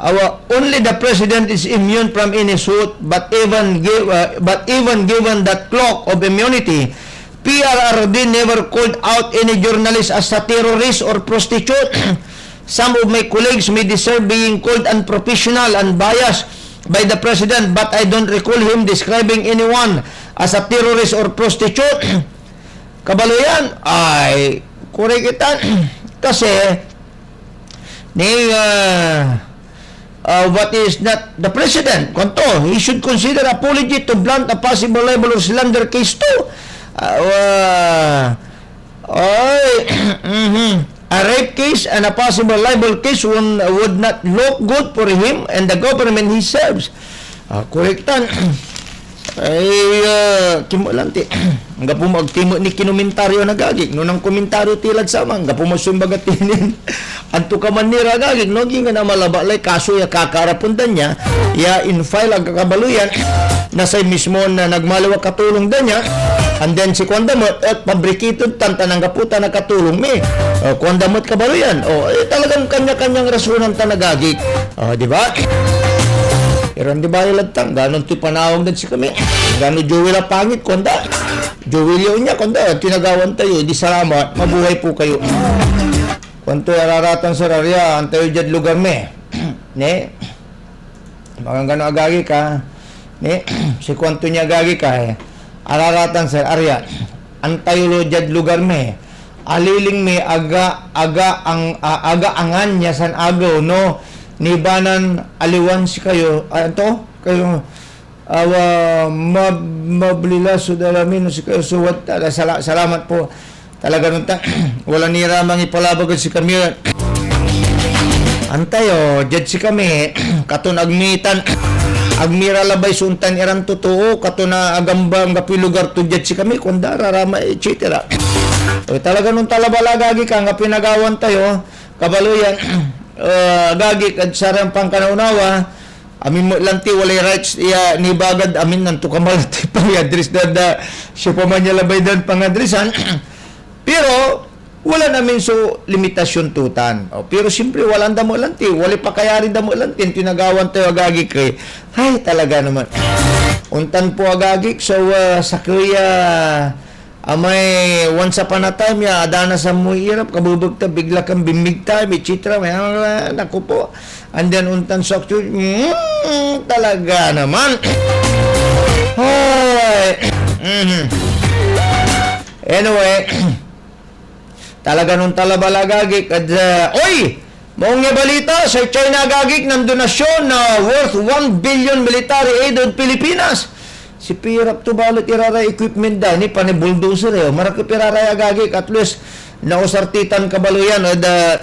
awa, only the president is immune from any suit, but even gi-, uh, but even given that cloak of immunity, P R R D never called out any journalist as a terrorist or prostitute. Some of my colleagues may deserve being called unprofessional and biased by the president, but I don't recall him describing anyone as a terrorist or prostitute. Kabaloyan, ay, korek itan. Kasi, ni, ah, ah, what is not the president, kuanto, he should consider apology to blunt a possible libel or slander case too. Ah, ah, ay, mhm. A rape case and a possible libel case won-, would not look good for him and the government he serves. Ah, korek tan. Ay, ah, kimo lanti. Anggapo mo agtimo ni kinomentaryo na agagik. No nang komentaryo ti lad saman, anggapo mo so imbaga tinin. Antokaman ni ra agagik, no? Aginggan a malaba lay kaso ya kakaarapen da nia, ya in-file a kabaloyan na say mismo na nagmaliw a katulong da nia. And then si kuan da met, et pabrikito tan, tan anggapo ta nakatulong mi. O, kuan da met kabaloyan. O, eh, talagan kanya-kanyang rasonan tan agagik. O, di ba? Pero andi ba lad tan, ganon ti panawag dad sikami? Gano Joel a pangit, kuan da? Joel ya onya, kuan da, tinagawan tayo, di salamat, mabuhay po kayo. Kuanto araratan, sir, arya, antayo diad lugar mi. Ne? Maganggano agagik, ne? Si kuanto nia agagik, eh. Araratan, sir, arya, antayo lo diad lugar mi. Aliling mi, aga, aga, ang, a-, aga angan ya san agew, no? Nibanan aliwan sikayo, ah, anto? Kayo, awa, mab-, mablila so dala mi, no sikayo so wad-, ala, sala-, salamat po. Talaga nun ta, wala ni ra mangipalabag ed sikami. Antayo, diad sikami, katon ag mi tan, ag mi ra labay so ontan iran totoo, katon a agamba anggapoy lugar to diad sikami, kuanda, rarama, et cetera. O, talaga nung talabal, agagik, anggapoy nagawan tayo, kabaloyan, ah, agagik, ed saran pankanaunawa, amin met lanti walay rights ya nibagad amin, antokaman lanti pang-address da, da, siopaman ya labay dan pang-addressan. Pero, wala namin so limitasyon to tan. O, pero siyempre, wala da met lanti, walay pakayari da met lanti, antoy nagawan tayo, agagik, eh. Ay, talaga naman. Ontan po, agagik, so, ah, sakey, ah, amay once upon a time, ya, adanas a moy irap, kabebekta, bigla kan binmigta, et cetera. May, ah, naku po. And then, ontan so actual, mm, talaga naman. Ay, mhm. Anyway, talaga nung talabal, agagik, ed, ah, oy! Maong ya balita, say China, agagik, nandonasyon na worth one billion military aid ed Pilipinas. Si pirap to balet iraray equipment da, ni panay bulldozer, eh. Marakep iraray, agagik, at least, nausar ti tan kabaloyan ed, ah,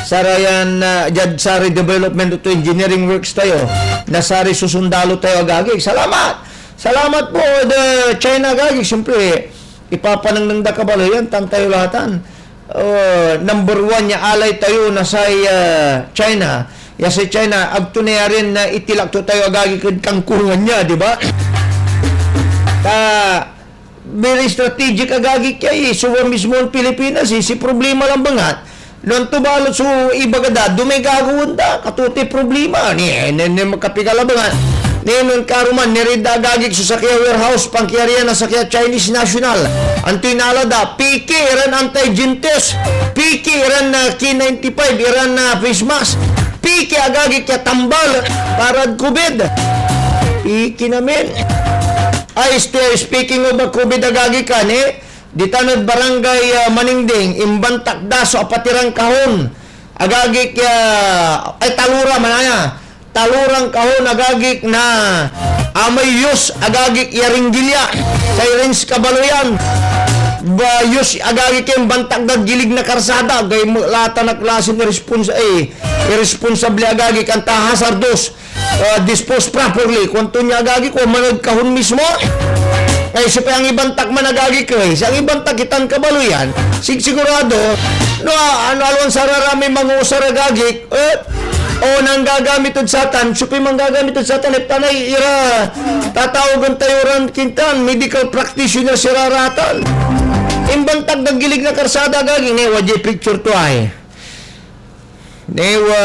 sarayan, ah, diad saray development to engineering works tayo, na saray susundalo tayo, agagik. Salamat! Salamat po ed, ah, China, agagik. Siyempre, ipapanengneng da kabaloyan tan tayo latan. Ah, number one ya alay tayo na say, ah, China. Ya say China, agto nayarin na itilak to tayo, agagik, ed kangkungan ya, di ba? Ta, very strategic, agagik, ya, eh. So, mismon Pilipinas, eh, si problema labat. No anto balet so ibaga da, domay gagawaen da, kato ti problema. Ni, ni, ni, makapigalabangan. Ni, no karuman, nirida, agagik, so sakey a warehouse, pankiarian na sakey a Chinese national. Antoy nala da, piki iran anti-jintes, piki iran na K ninety-five, iran na face mask, piki, agagik, ya tambal, parad covid. Piki namin. Ay, st-, speaking of a covid, agagik, kan, eh, ditan ed Barangay, ah, Maningding, imbantak da so apatiran kahon. Agagik, ah, ay, talora, manaya. Taloran kahon, agagik, na amay yus, agagik, ya ringgilya. Say rins kabaloyan. Ba, yus, agagik, ya imbantak dad gilig na karsada. Agay mo-, latan a klasen irespons-, eh, irresponsable, agagik, anta hazardos. Ah, dispose properly. Kuanto nia, agagik, o managkahon mismo. Ay, so pay angibantak man, agagik, eh. Say angibantak itan kabaloyan. Sigsigurado, no, ah, ano, alwan sararamay manguusar, agagik, eh, o nanggagamit ed satan, so pay manggagamit ed satan, eh, panay ira tatawagen tayo ran kintan, medical practitioners ira ratan. Imbantak dad gilig na karsada, agagik, ni, wadia picture to, ay. Ni, wa,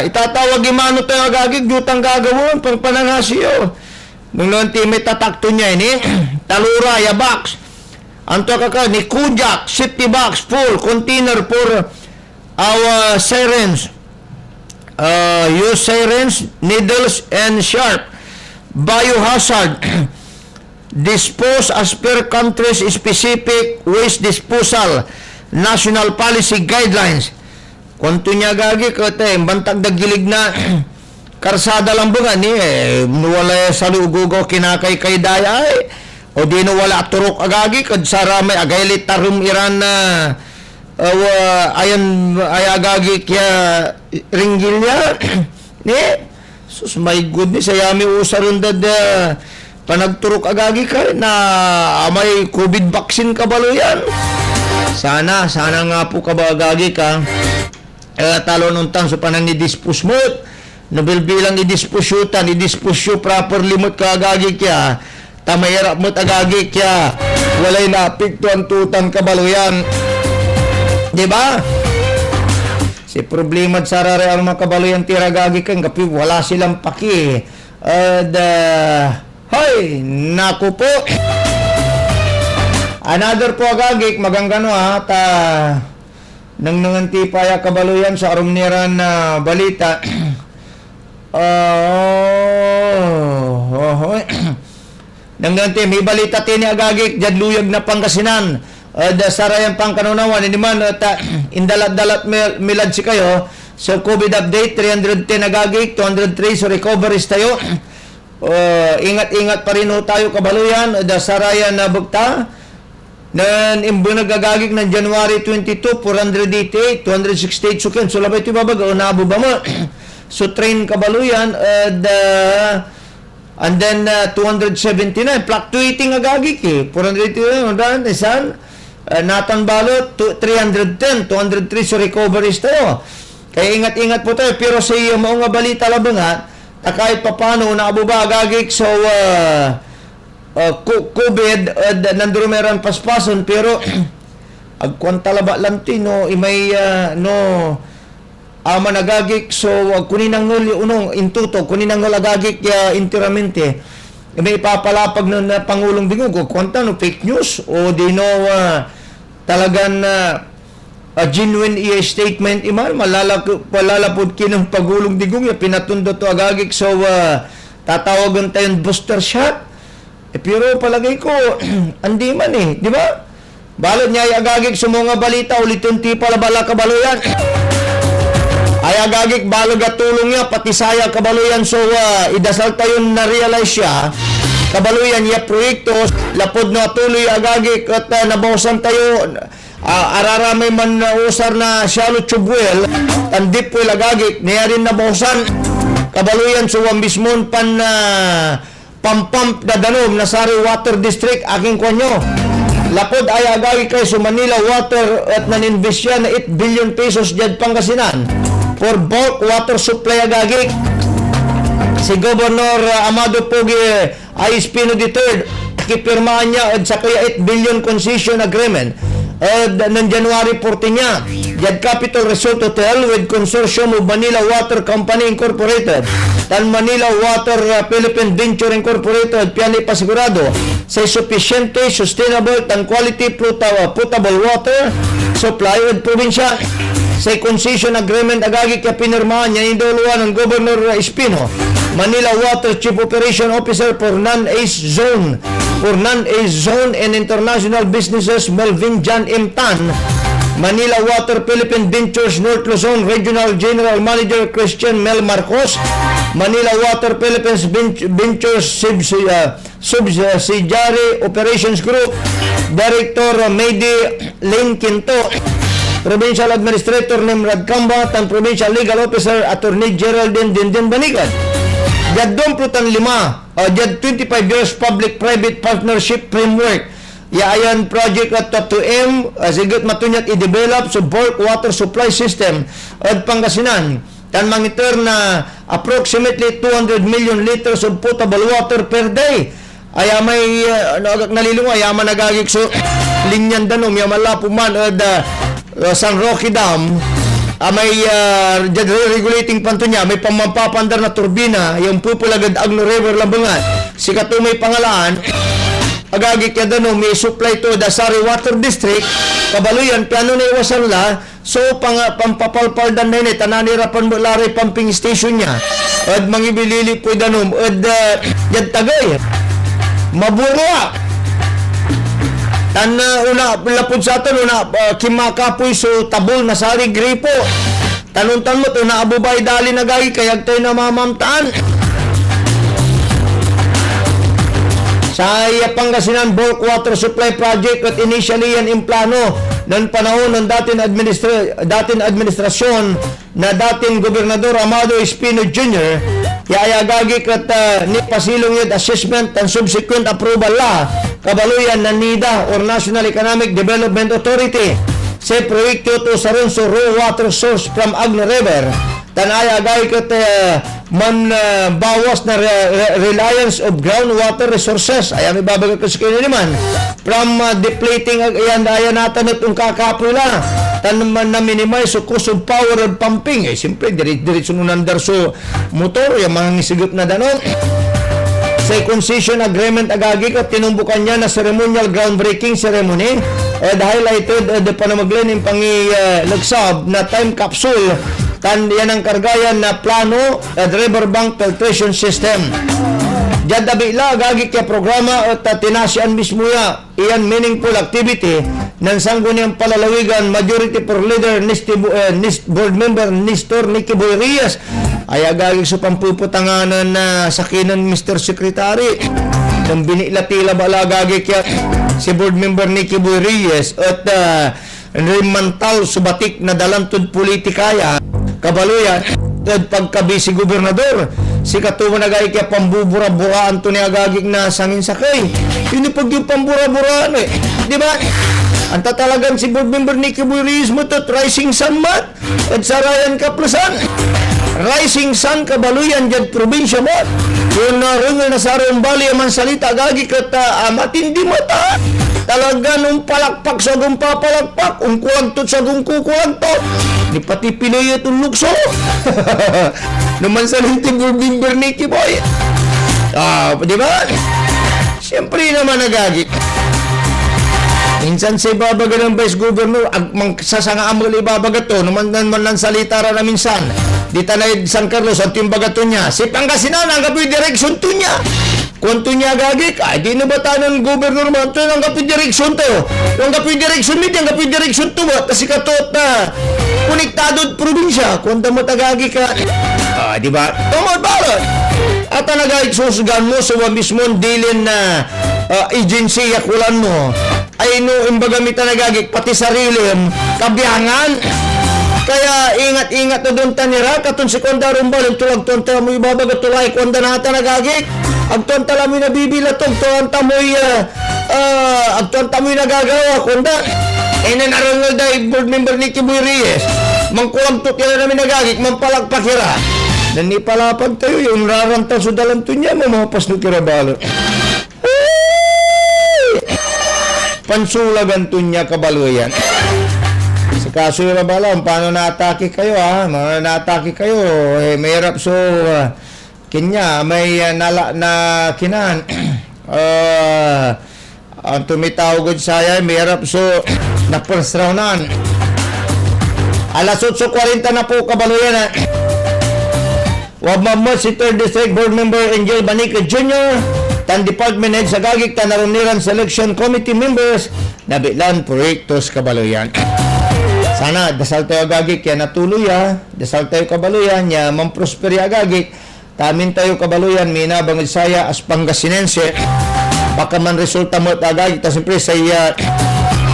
itatawag imano tayo, agagik, ditan gagawaen, pangpanangasi yo. Nung nanti may tatak to nia, ini, talora ya box. Anto ka ka, ni Kojak, safety box, full, container for our sirens. Uh, use sirens, needles, and sharp. Biohazard. Dispose as per country's specific waste disposal national policy guidelines. Kuanto nia, agagik, et, eh, imbantak dad gilig na karsada labat ni, eh, no walay salugogaw kinakaykay da ya, eh, odino wala aturok, agagik, ed saramay agay litarem iran na, ah, wa-, ayan, ay, agagik, ya ringgilya, ni, Sus, my goodness, aya mi usaren dad, ah, panagturok, agagik, na amay covid vaccine kabaloyan. Sana, sana nga po kaba, agagik, ah. Eh, talon ontan so panangidispose met. No bilbilang idispose yo tan, idispose yo properly met, agagik, ya. Ta mairap met, agagik, ya walay naapektuan to tan kabaloyan. Di ba? Si problemad sararay arum a kabaloyan ti ra, agagik, anggapoy wala silan paki. Ed, ah, hay, naku po. Another po, agagik, maganggano, ah, ta nengnengen ti paya kabaloyan so arum ni ran, ah, balita. Ah, oh, oh. Nangganti, may balita ti ni, agagik, diad luyag na Pangasinan. Ed sarayan pankanaunawan, indi man, et, ah, indalat-dalat mi, mi lad sikayo. So, covid update, three hundred ten, agagik, two hundred three so recoveries tayo. Ah, ingat-ingat pa rin ho tayo, kabaloyan, ed sarayan na bekta. Nen imbeneg agagik nen January twenty-two, four hundred eighty-eight, two hundred sixty-eight so ken. So labay toy babaga, o, naabeba met. So train kabaloyan, ed, ah, and then, ah, two hundred seventy-nine, fluctuating agagik eh. Four hundred eighty-nine, and then, isan, ah, natan balot, two, three hundred ten, two hundred three so recoveries tayo. Kaya ingat-ingat po tayo, pero say, ah, maong a balita labengan, ta kahit papano, naabeba agagik so, ah, ah, co-, covid, ed nandurumay ran paspasen, pero agko anta labat lanti no imay, ah, no aman agagik so, ah, agko ni nangel ya onong, intuto, agko ni nangel agagik ya enteramente. Imay ipapalapag nen, ah, Pangulong Digong, agko anta no fake news, o di no, ah, talagan, ah, a genuine iya statement iman, malalak-, malalapud kinen Pangulong Digong ya pinatondot to agagik so, ah, tatawagen tayon booster shot. Eh, pero palagay ko, andi man eh, di ba? Balet nia ay agagik so mga balita, uliten ti pala bala kabaloyan. Ay agagik, baleg a tulong ya, pati saya kabaloyan so, ah, idasal tayon na-realize ya. Kabaloyan ya proyekto, lapud no atuloy agagik et, ah, nabawasan tayo, ah, araramay man, ah, usar na shallow tube well tan deep well agagik, nayarin nabawasan. Kabaloyan so wamismon pan, ah, pampump na danum na saray water district, akin kuanyo. Lapud aya agagik ay so Manila Water et naninbisya na eight billion pesos diad Pangasinan for bulk water supply agagik. Si Governor, ah, Amado Pogi I. Espino the third, akipirmaan nia ed sakey a eight billion concession agreement ed nen January fourteen nia, diad Capitol Resort Hotel with consortium of Manila Water Company Incorporated tan Manila Water, uh, Philippine Venture Incorporated, pian ipasigurado say sufisiente, sustainable, tan quality pota-, potable water supply ed probinsya. Say concession agreement agagik ya pinirmaan nia, indaluan nen Governor Espino, Manila Water Chief Operation Officer for Non-ACE Zone, for Non-ACE Zone and International Businesses, Melvin John M. Tan, Manila Water Philippine Ventures North Luzon Regional General Manager Christian Mel Marcos, Manila Water Philippines Ven-, Ventures Subsi-, ah, Subsidiary Operations Group Director Mady Lane Quinto, Provincial Administrator Nimrod Camba, tan Provincial Legal Officer Attorney Geraldine Dindin Banigan. Diad duamplo tan lima, ah, diad twenty-five years public-private partnership framework ya ayan project et twenty-two M, ah, siget mato niat i-develop so bulk water supply system ed Pangasinan, tan mangiter na approximately two hundred million liters of potable water per day. Aya may, ah, no agak nalilongo, aya man agagik so linyan danum ya manlapu man ed, ah, uh, San Roque Dam, ah, may, ah, diad re-, regulating plant to nia, may pamampapandar na turbina ya ompepelag ed Agno River labengan. Sikato may pangalaan, agagik ya danum, may supply to da saray water district, kabaloyan, piano naiwasan la, so, panga-, pampapalpal dan nay ni, ta nanirapan met la ray pumping station nia, ed mangibilili poy danum, ed, ah, diad Tagey. Mabuor la. Tan, ah, ona, lapud satan, ona, ah, kimakapoy so tabol na saray gripo. Tan ontan met, onaabebay dalin agagi, kayag tayo namamamtaan. Say Pangasinan Bulk Water Supply Project et initially yan implano nen panaon nen datin administra-, datin administrasyon na datin Gobernador Amado Espino Junior, ya aya agagik et, ah, nipasilong yad assessment tan subsequent approval la, kabaloyan na NEDA or National Economic Development Authority. Say proyekto et usaren so raw water source from Agno River, tan aya agagik et, ah, man, ah, bawas na re-, re-, reliance of groundwater resources. Aya may babaga ko sa kayo naman. From, ah, depleting, ah, ayan, ayan natan et onkakapoy la. Tan man na-minimize so cost of power and pumping. Eh, siyempre, dire-, diretso no nandar so motor, ya mangisigep na danum. Say concession agreement agagik et tinumbokan nia na ceremonial groundbreaking ceremony, ed highlighted ed panamegley nen pangi-, ah, leksab na time capsule, tan yan angkarga yan na plano ed riverbank filtration system. Diad abe la agagik ya programa et, ah, tinasian mismo ya iyan meaningful activity nen Sangguniang Palalawigan Majority Floor Leader Nisti-, eh, Nis-, Board Member Nestor Nicky Boy Reyes. Ay agagik so pampuputangan nen, ah, sakey nen Mister Secretary. Nen binitla ti la bala agagik ya si Board Member Nicky Boy Reyes et, ah, rinmantal so batik na dalan tod politika ya, kabaloyan, ed pagka-vice gobernador. Sikato man agagik ya pambubura-buraan to ni agagik na sanginsakey. Inipeg yon pambura-buraan, eh. Di ba? Anta talagan si Board Member Nicky Boy Reyes met et rising sun met ed sarayan kaplesan. Rising sun, kabaloyan, diad probinsya met. Yon narengel na saray ombali a mansalita, agagik et, ah, matindi met, ah. Talagan ompalakpak so ag ompapalakpak, onkulagtot so ag onkukulagtot. Ni pati piley et onlukso. No mansalita si Board Member Nicky Boy. Ah, di ba? Siyempre naman, agagik. Minsan say ibabaga nen Vice Governor, ag-, mansasanga amel ibabaga to, no man-, man-, mansalita ra na minsan. Ditan ed San Carlos, anto imbaga to nia? Si Pangasinan, anggapoy direksyon to nia. Kuanto nia, agagik, ay, di nebatan nen Governor man to, anggapoy direksyon to. Anggapoy direksyon mi, anggapoy direksyon to, ta sikato et, ah, konektadod probinsya. Kuanda met, agagik, ah, ah, di ba? Tama, balot. Atan, agagik, susgan mo so mismon dilin na, ah, agency ya kulan mo. Ay no, imbaga mi tan, agagik, pati sarilim, kabiangan. Kaya ingat-ingat no ontan ira, katon si kuanda rumbal, intulag to, anta mo ibabaga to lay, kuanda natan, agagik. Agto anta la moy nabibilatog to, anta moy, ah, ah, agto anta moy nagagawa, kuanda. Eh, nen arengel day board member Nicky Boy Reyes, mankulagtot ira amin, agagik, manpalakpak ira. Nen nipalapag tayo, yon rarantal so dalan to nia, mamapasnok ira balot. Pansulagan to nia, kabaloyan. Sikaso ira bala, paano naatake kayo, ha? Mga naatake kayo, eh, mahirap so, ah, kanya, may, ah, nala-, na kinan. Ah, ang tumitawag ed saya, mahirap so na-first round-an. Alas otso kuarenta na po, kabaloyan, ha? Wabmab met si Third District Board Member Angel Banique Junior tan department heads, agagik, tan arum ni ran selection committee members na bitlan proyektos, kabaloyan. Sana dasal tayo, agagik, ya natuloy ya. Dasal tayo, kabaloyan, ya mamprosper ya, agagik. Ta amin tayo, kabaloyan, minabang ed saya as Pangasinense. Baka manresulta met, agagik, ta siyempre say, ah,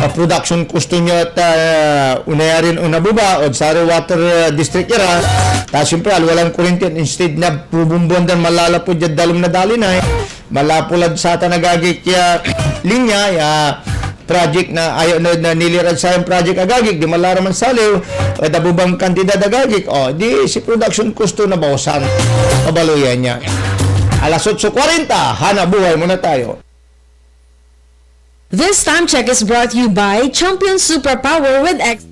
ah, production cost to nia et, ah, onayarin onabeba ed saray water, ah, district ira. Ta siyempre, aliwa lan kuryente, instead na bubumbuan dan manlalapud diad dalem na Dalinay, manlapud lad satan, agagik, ya linya, ya project na, ay, na, na nilirad sayan project, agagik, di man la ra mansaliw ed abebang kantidad, agagik. O, di si production cost to nabawasan, kabaloyan nia. Alas otso kuarenta, hanap buhay muna tayo. This time check is brought to you by Champion Superpower with X.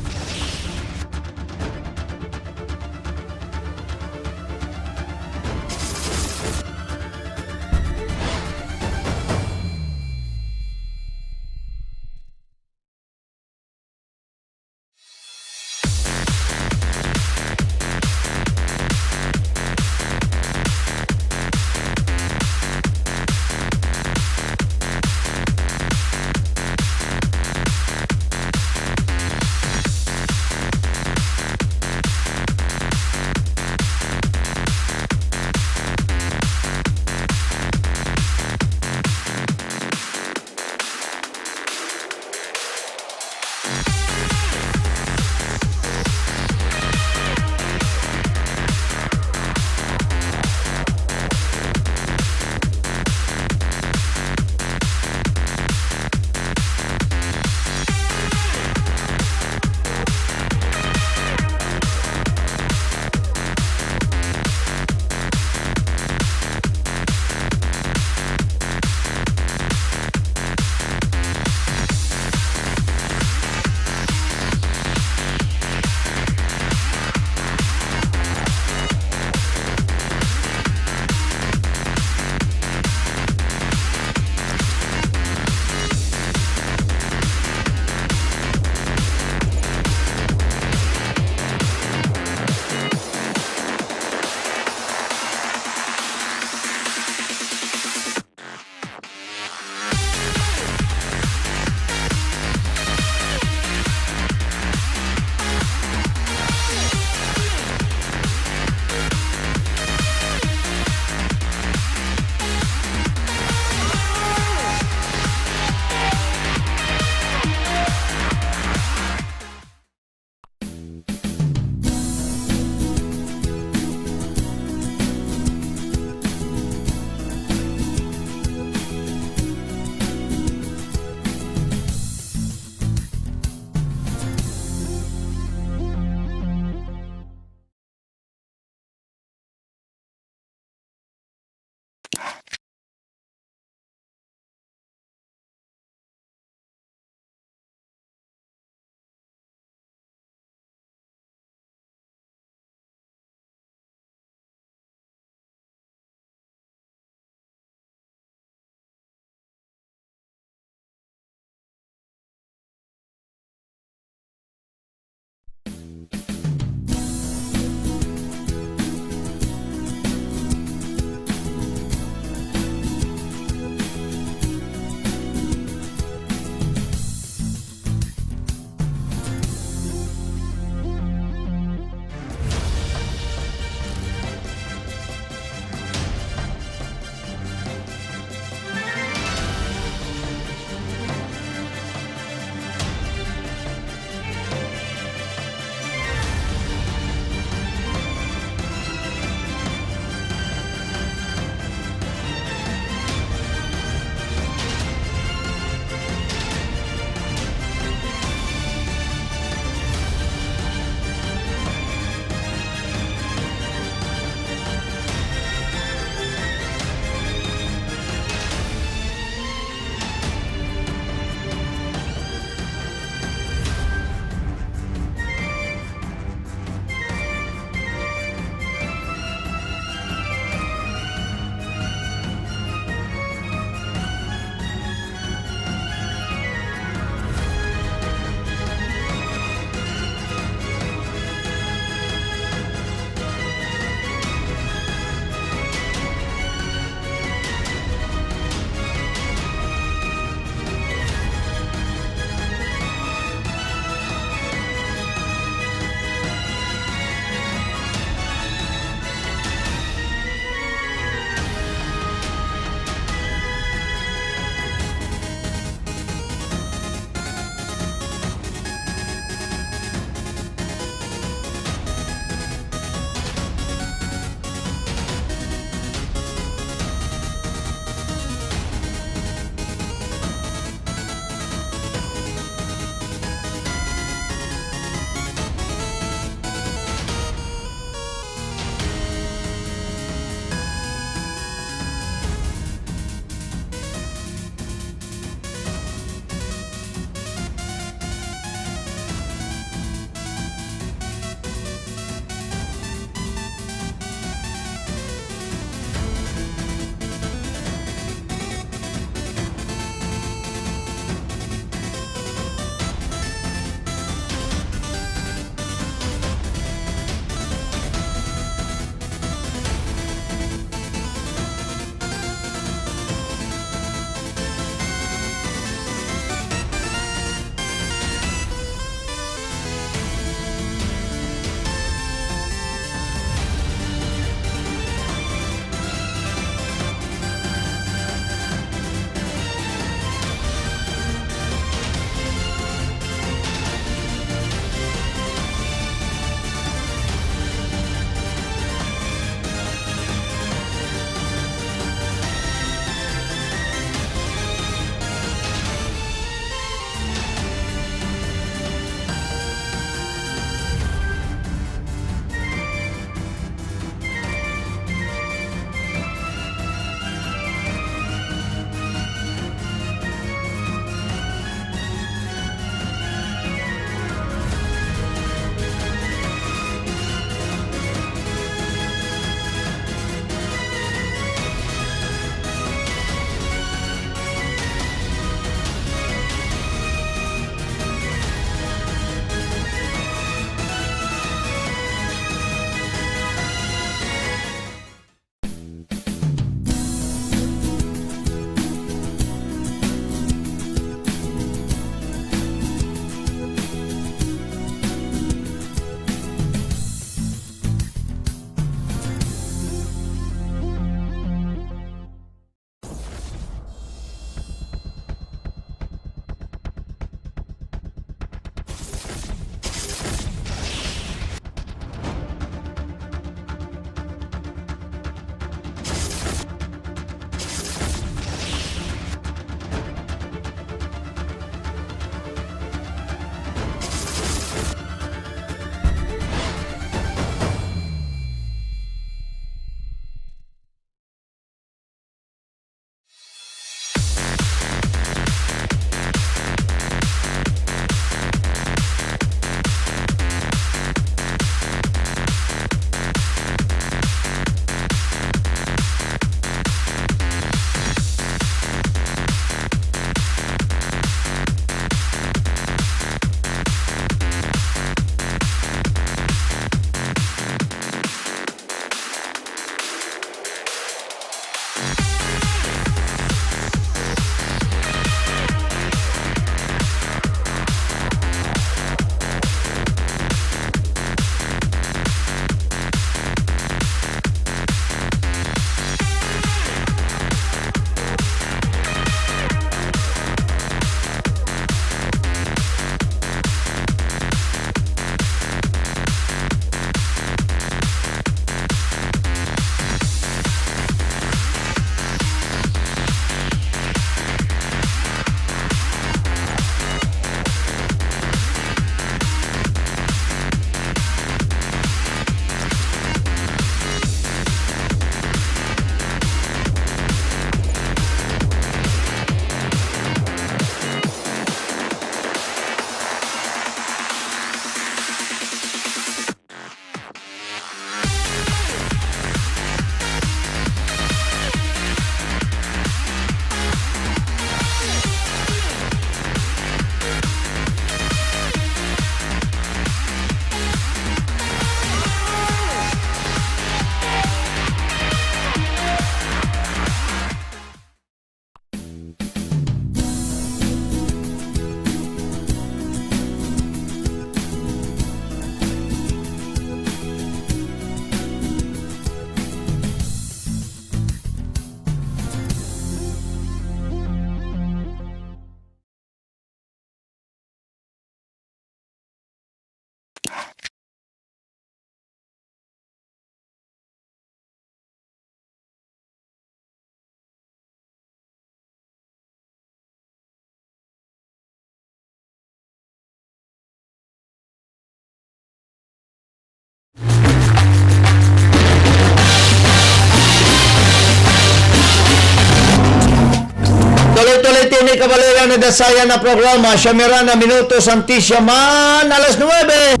Kabalera na dasaya na programa, siya miran a minuto, santi siya man alas nuebe.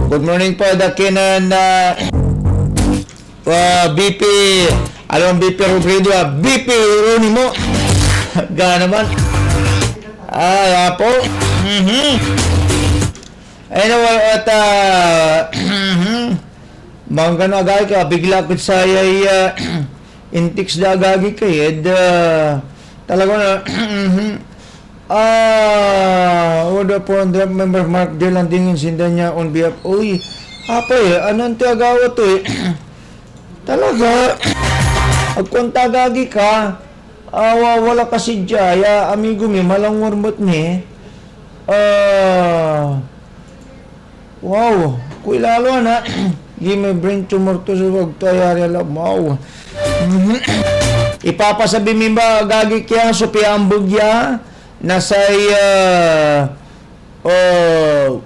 Good morning po, da kinen, ah, ah, B P, alam, B P Robredo, ah, B P Ronimo. Ga naman. Ay, apo. Mhm. Anyway, at, ah, mhm. Manggano agagi ka, bigla kod sayay, ah, intiks da agagi ka, ed, ah, talaga na, mhm. Ah, order for the member Mark Delandingin sinda niya on behalf. Uy, apay, anan ti agawa to eh. Talaga? Agkuan ta agagi ka, ah, wa-, wala kasi dia, ya amigo mi, malangor met ni. Ah, wow, kuy lalo na. Give me brain tumor to sa wag to ayari ala. Wow. Ipapasabi mi ba agagi kaya so piambug ya na say, ah, oh,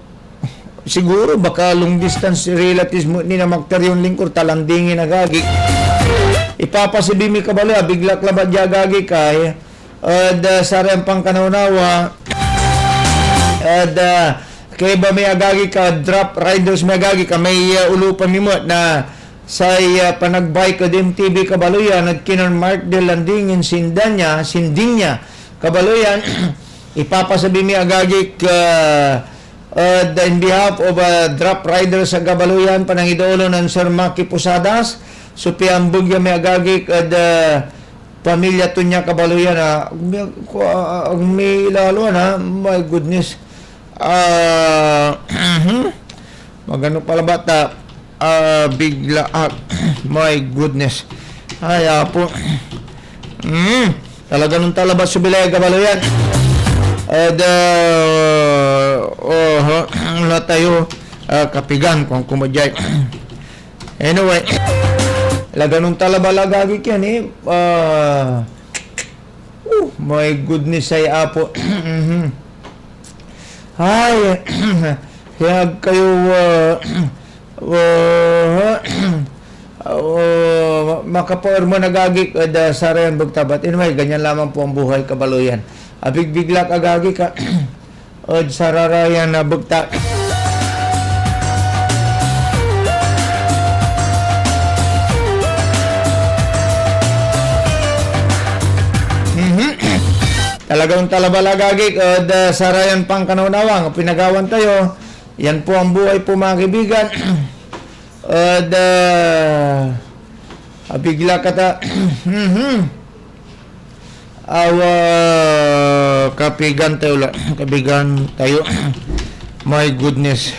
siguro baka long distance relatives mo ni na Magtarion Lingkor, Talandingin agagi. Ipapasabi mi kabalo, ah, biglak labat dia agagi kay, ed, ah, saray pankanawnawa, ed, ah, kaiba mi agagi ka, drop riders mi agagi ka, may, ah, ulupan mi met na say, ah, panagbike ed M T V kabaloyan, ed kinen Mark de Landingin sinda nia, sinding nia kabaloyan, ipapasabi mi agagi ka, ah, in behalf of, ah, drop riders a kabaloyan, panangidoolo nen Sir Maki Posadas, so piambug ya mi agagi ed, ah, pamilya to nia kabaloyan, ah, ag mi, ko, ah, ag mi ilaloan, ah, my goodness. Ah, mhm. Magano pala ba ta, ah, bigla, ah, my goodness. Ay, apo. Mm, talaga nung talabat so bilay, kabaloyan. Ed, ah, oho, wala tayo, ah, kapigan, kung kumudjay. Anyway, talaga nung talaba la agagi kian eh. Ah, oh, my goodness, ay apo. Mhm. Ay, kayag kayo, ah, ah, ah, makapaermen agagi ed, ah, sarayan bekta. But anyway, ganyan lamang po ang buhay, kabaloyan. Abigbigla ka agagi ka ed sararayan a bekta. Mhm. Talagang talaba la agagi ed, ah, sarayan pankanawnawa nga pinagawan tayo. Yan po ang buhay po, mga kaibigan. Ed, ah, abigla ka ta. Mhm. Awa, kapigan tayo la. Kapigan tayo. My goodness.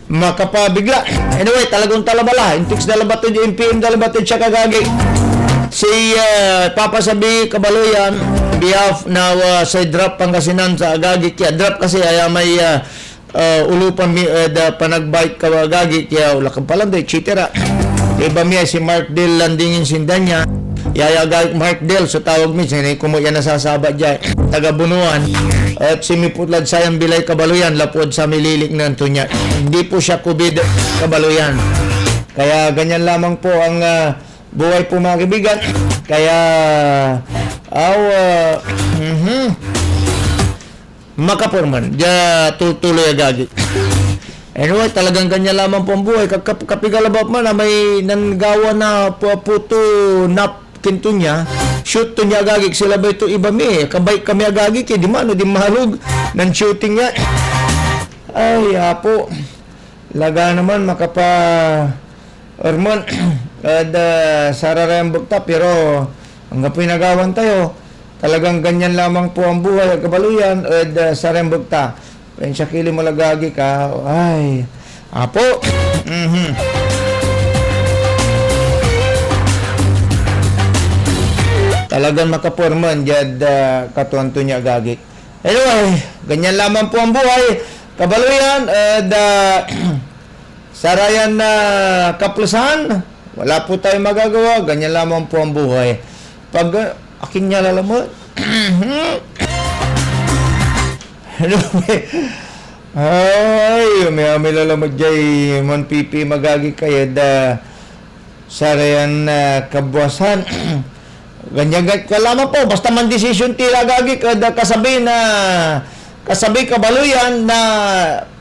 Makapabigla. Anyway, talagang talaba la. Intiks da labat ed M P M da labat ed siak agagi. Si, ah, Papa Sabi Kabaloyan, behalf na, ah, say drop Pangasinan sa agagi. Kaya drop kasi, ay, ah, may, ah, ah, ulupan mi ed, ah, panagbike ka agagi, kaya wala kang palanda, et cetera. Iba mi ay si Mark Del Landingin Sindanya. Yaya agagi Mark Del so tawag mi, sinay komo yan nasasabat dia. Taga Bunuan. Et simiput lad sayan bilay kabaloyan, lapud sa mililiknan to nia. Hindi po siya covid kabaloyan. Kaya ganyan lamang po ang, ah, buhay po, mga kaibigan. Kaya, aw, ah, mhm. Makaporman dia tutuloy agagi. Anyway, talagang ganyan lamang po ang buhay. Kap-, kap-, kapiga labat man a may nanggawa na pu-, puto nap kinto nia. Shoot to nia agagi, sila ba ito iba mi? Kabay kami agagi, kay di mano, di malog. Nan shooting niya. Ay, apo. Laga naman, makapa-, Ormon, ed, ah, sararayan bekta, pero anggapoy nagawan tayo. Talagang ganyan lamang po ang buhay, ed kabaloyan, ed, ah, sarayan bekta. Pensya kili mo lagagi ka, ay, apo. Mhm. Talagan makaporman diad, ah, katuan to nia agagi. Anyway, ganyan lamang po ang buhay. Kabaloyan, ed, ah, sarayan na kaplesan, wala po tayong magagawa. Ganyan lamang po ang buhay. Pag, ah, akin niya lalaman. Anyway, ay, may, may lalaman jay man pipi magagi kaya da. Sarayan, ah, kabwasan, Ganyan, gan-, kailangan po, basta mandesisyon ti la, agagik, ed, ah, kasabi na, kasabi kabaloyan na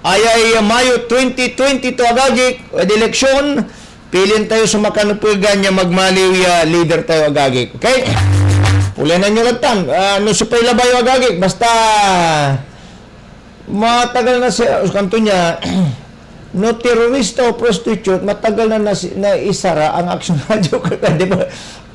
ayay Mayo twenty twenty-two, agagik, ed eleksyon, pilien tayo so makanepegan ya magmaliw ya leader tayo, agagik. Okay? Ulinan yo lad tan. Ah, no siopay labay yo, agagik, basta matagal na si, kanto niya, no terorista o prostitute, matagal na nasi-, naisara ang Action Radio, di ba?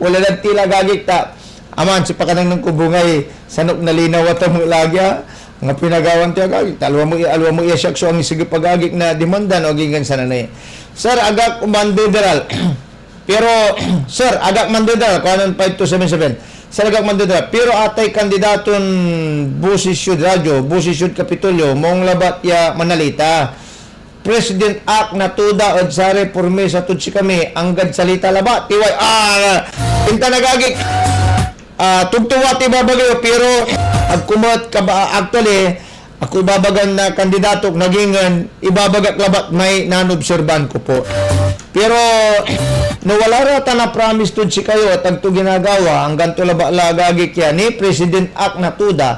Wala nag tila, agagik, ta. Aman, si pakanengneng ko bungay, sanok nalinaw a tamo lagi, ah. Nga pinagawan ti, agagik, ta aliwa mo, aliwa mo iya siak so angisegep, agagik, na demanda, no, aginggan sana na iya. Sir, agak mandederal. Pero, sir, agak mandederal, kuanon five two seven seven. Sir, agak mandederal. Pero atay kandidaton Boses Yod Radyo, Boses Yod Kapitolyo, maong labat ya manalita. President ak natuda ed saray promisa tod sikami, anggad salita labat. Tiway, ah, intan, agagik. Ah, tugtuwa ti ibabaga yo, pero agko met kaba-, actually, agko ibabagan na kandidatok, nagingen ibabagak labat may nanobserban ko po. Pero no wala ra ta na-promise tod sikayo et agto ginagawa, anggan to labat la, agagik, ya ni President ak natuda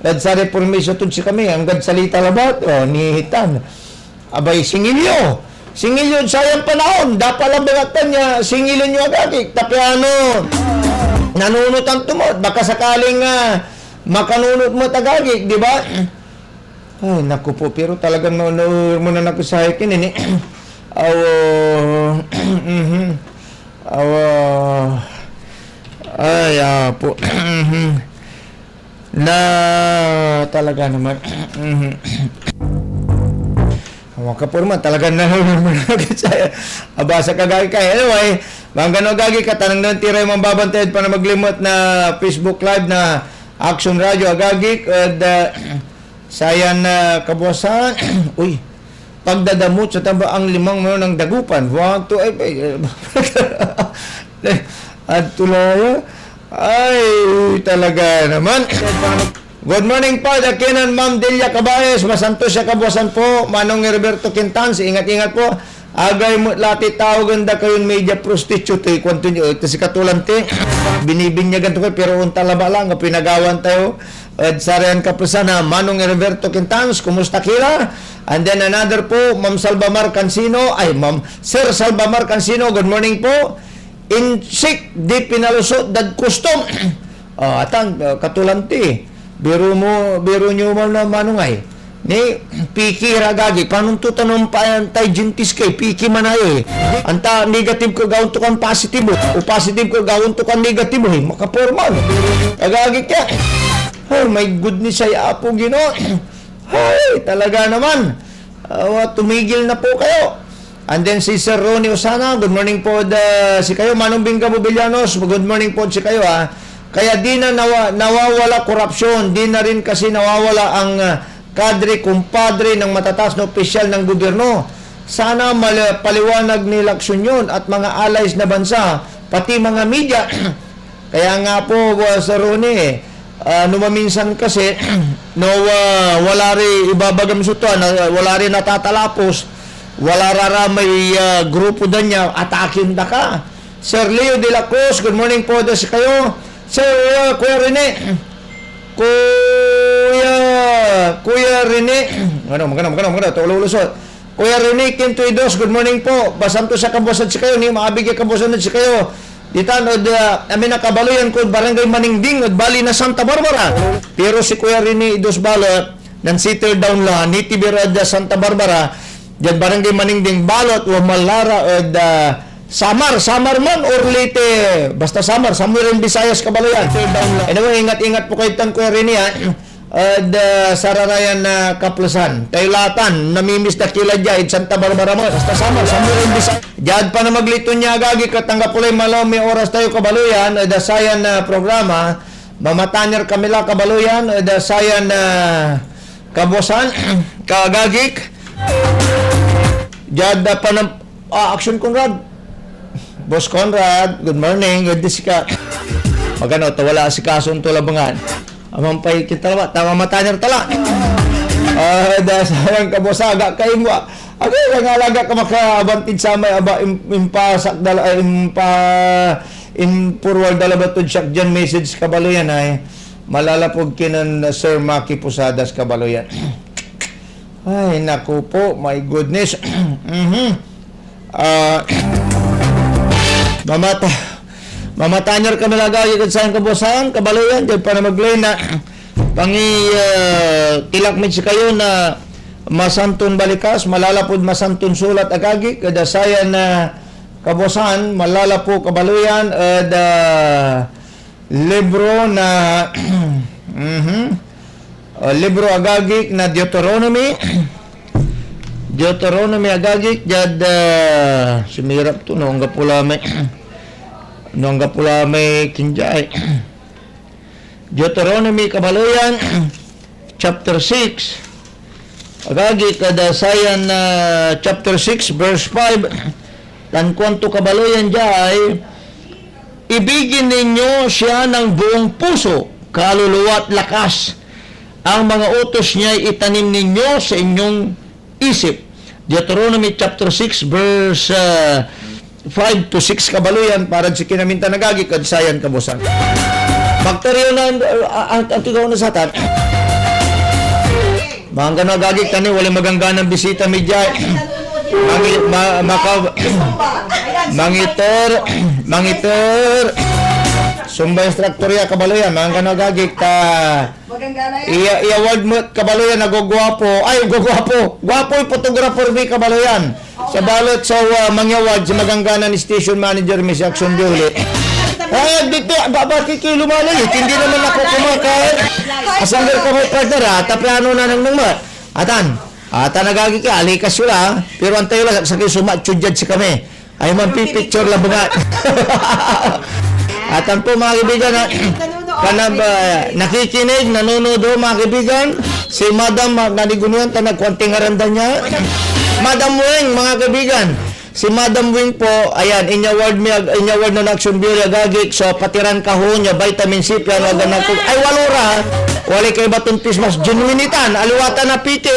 ed saray promisa tod sikami, anggad salita labat, o, nihitan. Abay, singil yo. Singil yod sayan panaon. Dapat labat tan ya singilen yo, agagik. Ta piano nanunotan to met. Baka sakaling, ah, makanunot met, agagik, di ba? Ay, naku po, pero talagang na-, na-, muna na ko sa akin, ini. Awa, mhm. Awa, ay, apo. Mhm. Na talaga naman. Makaporma, talaga na abasa ka, agagik. Anyway, manggano, agagik, katanang na tiray mambabantay ed panamaglimot na Facebook Live na Action Radio, agagik, ed, ah, sayan, ah, kabuasan. Uy, pagdadamot sa tamba ang limang mo ng dagupan. One, two, ay, ay, ay. At tulaya. Ay, talaga naman. Good morning po, Dakinan, Ma'am Delia Cabaes. Masantos ya kabuasan po, Manong Heriberto Quintans. Ingat-ingat po. Agay met lati tawagen da kayon media prostitute, eh, kuanto nyo, ito si Katulante. Binibinyagan to kayo, pero ontan labat lang, pinagawan tayo. Ed sarayan kapesan na Manong Heriberto Quintans, kumusta kila? And then another po, Ma'am Salvamar Cansino, ay, Ma'am, Sir Salvamar Cansino, good morning po. Insik di pinalusot dad kustom. Ah, atan, ah, Katulante. Biro mo, biro nyo man na, Manong, ay. Ni, piki ra, agagik. Panon to tanom pa yan tay jintis kay piki man ay, eh. Anta, negative ka, gaon to kan positive, oh. O positive ka, gaon to kan negative, oh, eh. Makaporma, no? Agagik ya. Oh my goodness, ay Apo Ginoo. Ay, talaga naman. Awa, tumigil na po kayo. And then si Sir Ronnie Osana, good morning po, da, si kayo. Manong Binga Mobilianos, good morning po si kayo, ha. Kaya di na nawa-, nawawala korupsyon, di na rin kasi nawawala ang, ah, kadre, kumpadre ng matataas na opisyal ng gobyerno. Sana mala-, paliwanag ni Lacson yun at mga allies na bansa, pati mga media. Kaya nga po, uh, Sir Ronnie, eh, ah, no maminsan kasi, no, ah, wala ri ibabagam so tuan, ah, wala ri natatalapos, wala ra ra may, ah, grupo da niya, atakin da ka. Sir Leo de la Cruz, good morning po da si kayo. Sir, ah, Kuya Rene, Kuya, Kuya Rene, ano, magana, magana, magana, to, ulo, ulo, so, Kuya Rene Quinto Idos, good morning po. Basantos ya kabuasan si kayo, ni maabig ya kabuasan si kayo. Ditan, od, ah, amin a kabaloyan ko, Barangay Maningding, od bali na Santa Barbara. Pero si Kuya Rene Idos balet, nan settle down la, native ira da Santa Barbara, diad Barangay Maningding, balet, wa malara, od, ah, Samar, Samar man, or Leyte, basta Samar, somewhere in Visayas, kabaloyan. Anyway, ingat-ingat po kayo tan, Kuya Rene, ha? Ed, ah, sararayan na kaplesan. Tayo latan, namimiss da ki la dia ed Santa Barbara mo. Basta Samar, Samar in Visayas. Diad panamagliton ya, agagi, katanggap ko lay malaw may oras tayo kabaloyan, ed, ah, sayan na programa. Mamataner kami la kabaloyan, ed, ah, sayan na kabuasan, kaagagik. Diad, ah, panam-, Ah, Action Conrad. Boss Conrad, good morning. Good day sika. Magano, ta wala si kaso to labangan. Amang pay kita labat, tama mataner tala. Ah, da sayang ka, boss, aga kayo mo, ah. Agay, nangalaga ka makaabantid samay aba, im-, impasak da la, ay, impa-, in-forward da labat tod siak dian message, kabaloyan, ay. Malalapud kinen Sir Maki Posadas, kabaloyan. Ay, naku po, my goodness. Mhm. Ah, mamata-, mamatanger kami la, agagik, ed sayan kabuasan, kabaloyan, diad panamegley na pangi-, ah, tilak mid sikayo na masanton balikas, malalapud masanton sulat, agagik, ed sayan, ah, kabuasan, malalapu, kabaloyan, ed, ah, libro na, mhm, ah, libro, agagik, na Deuteronomy. Deuteronomy, agagik, diad, ah, sumirap to, no, anggapo la may, no, anggapo la may kindiay. Deuteronomy, kabaloyan, chapter six. Agagik, ed sayan, ah, chapter six, verse five, tan kuanto, kabaloyan, diay, "Ibigin ninyo siya ng buong puso, kaluluwa at lakas. Ang mga utos niya'y itanim ninyo sa inyong isip." Deuteronomy chapter six, verse, ah, five to six, kabaloyan, para si kinamintan, agagik, ed sayan kabuasan. Bakteryo na, ah, ah, antigaw na satan. Manggano, agagik, tani walay magangganan bisita mi diay. Mangi-, ma-, maka-, mangitor, mangitor. Zumba instructor ya, kabaloyan. Manggano, agagik, ta Magangganan ya. Iya, i-award mo, kabaloyan, na guguapo. Ay, guguapo. Guapoy photographer mi, kabaloyan. Oo. Sa balot, sa, ah, mangi-award, si magangganan station manager mi, si Action Biole. Ay, dito, baba, kikilo, malay. Hindi naman ako kumakain. Asangger ko mo, partner, ah. Tapiano na nang nang ma. Atan. Atan, agagik, alikas yo la, ah. Pero antayo la, sakay sumat, tsudyad si kami. Ay, manpipicture labengan. Atan po, mga kaibigan, ha? Kana ba, nakikinig, nanonood, oh, mga kaibigan. Si Madam, ah, nanigunian, ta nagkuanting arandan niya. Madam Weng, mga kaibigan. Si Madam Weng po, ayan, inyaward mi ag-, inyaward na Action Biole, agagik, so patiran kahon ya vitamin C, piano agan nagkul-, ay, walo ra, ha? Walay kaiba ton face mask. Genuine itan, aliwa tan a piki.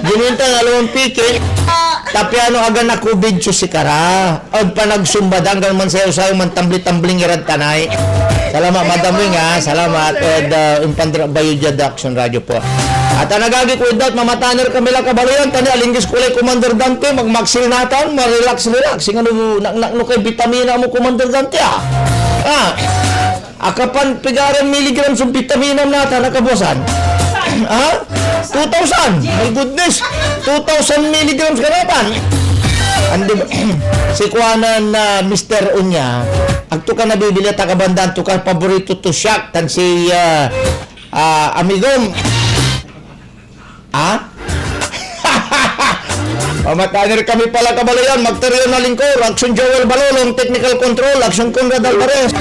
Genuine tan, aliwan piki. Ta piano agan a-covid so sikara. Ed panagsumba da, anggan mansayaw-sayaw, mantambli-tambling irad tanay. Salamat, Madam Wing, ha. Salamat ed, ah, impandrabayo diad Action Radio po. At ang agagik, with that, mamataner kami la, kabaloyan, tani alinggis ko lay Commander Dante, magmaksil natan, ma-relax-relax. Singano, naknak no kay bitamina mo, Commander Dante, ah. Ah. Akapan pigaran milligrams so bitamina natan a kabuasan? Ha? Two thousand. My goodness. Two thousand milligrams ka natan. Andi ba? Si kuanan, ah, Mister Unya, agto ka nabibili ta kabandan to ka, paborito to siak, tan si, ah, ah, amigom. Ha? Mamatanger kami pala, kabaloyan. Magteryo na lingkor, Action Joel Balolong, technical control, Action Conrad Alvarez.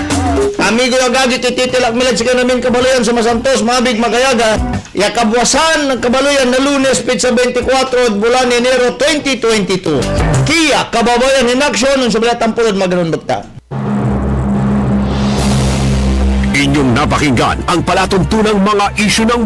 Amigo, agagi, tititilak mi lad sikayon amin, kabaloyan, so masantos, maabig, makayaga. Ya kabuasan, kabaloyan, na Lunes, petsa beintikwatro ed bulan Enero twenty twenty-two. Kia, kababayan, in action, so bala tampol ed maganon bekta. Inyong napakinggan ang palatuntunang mga isyu ng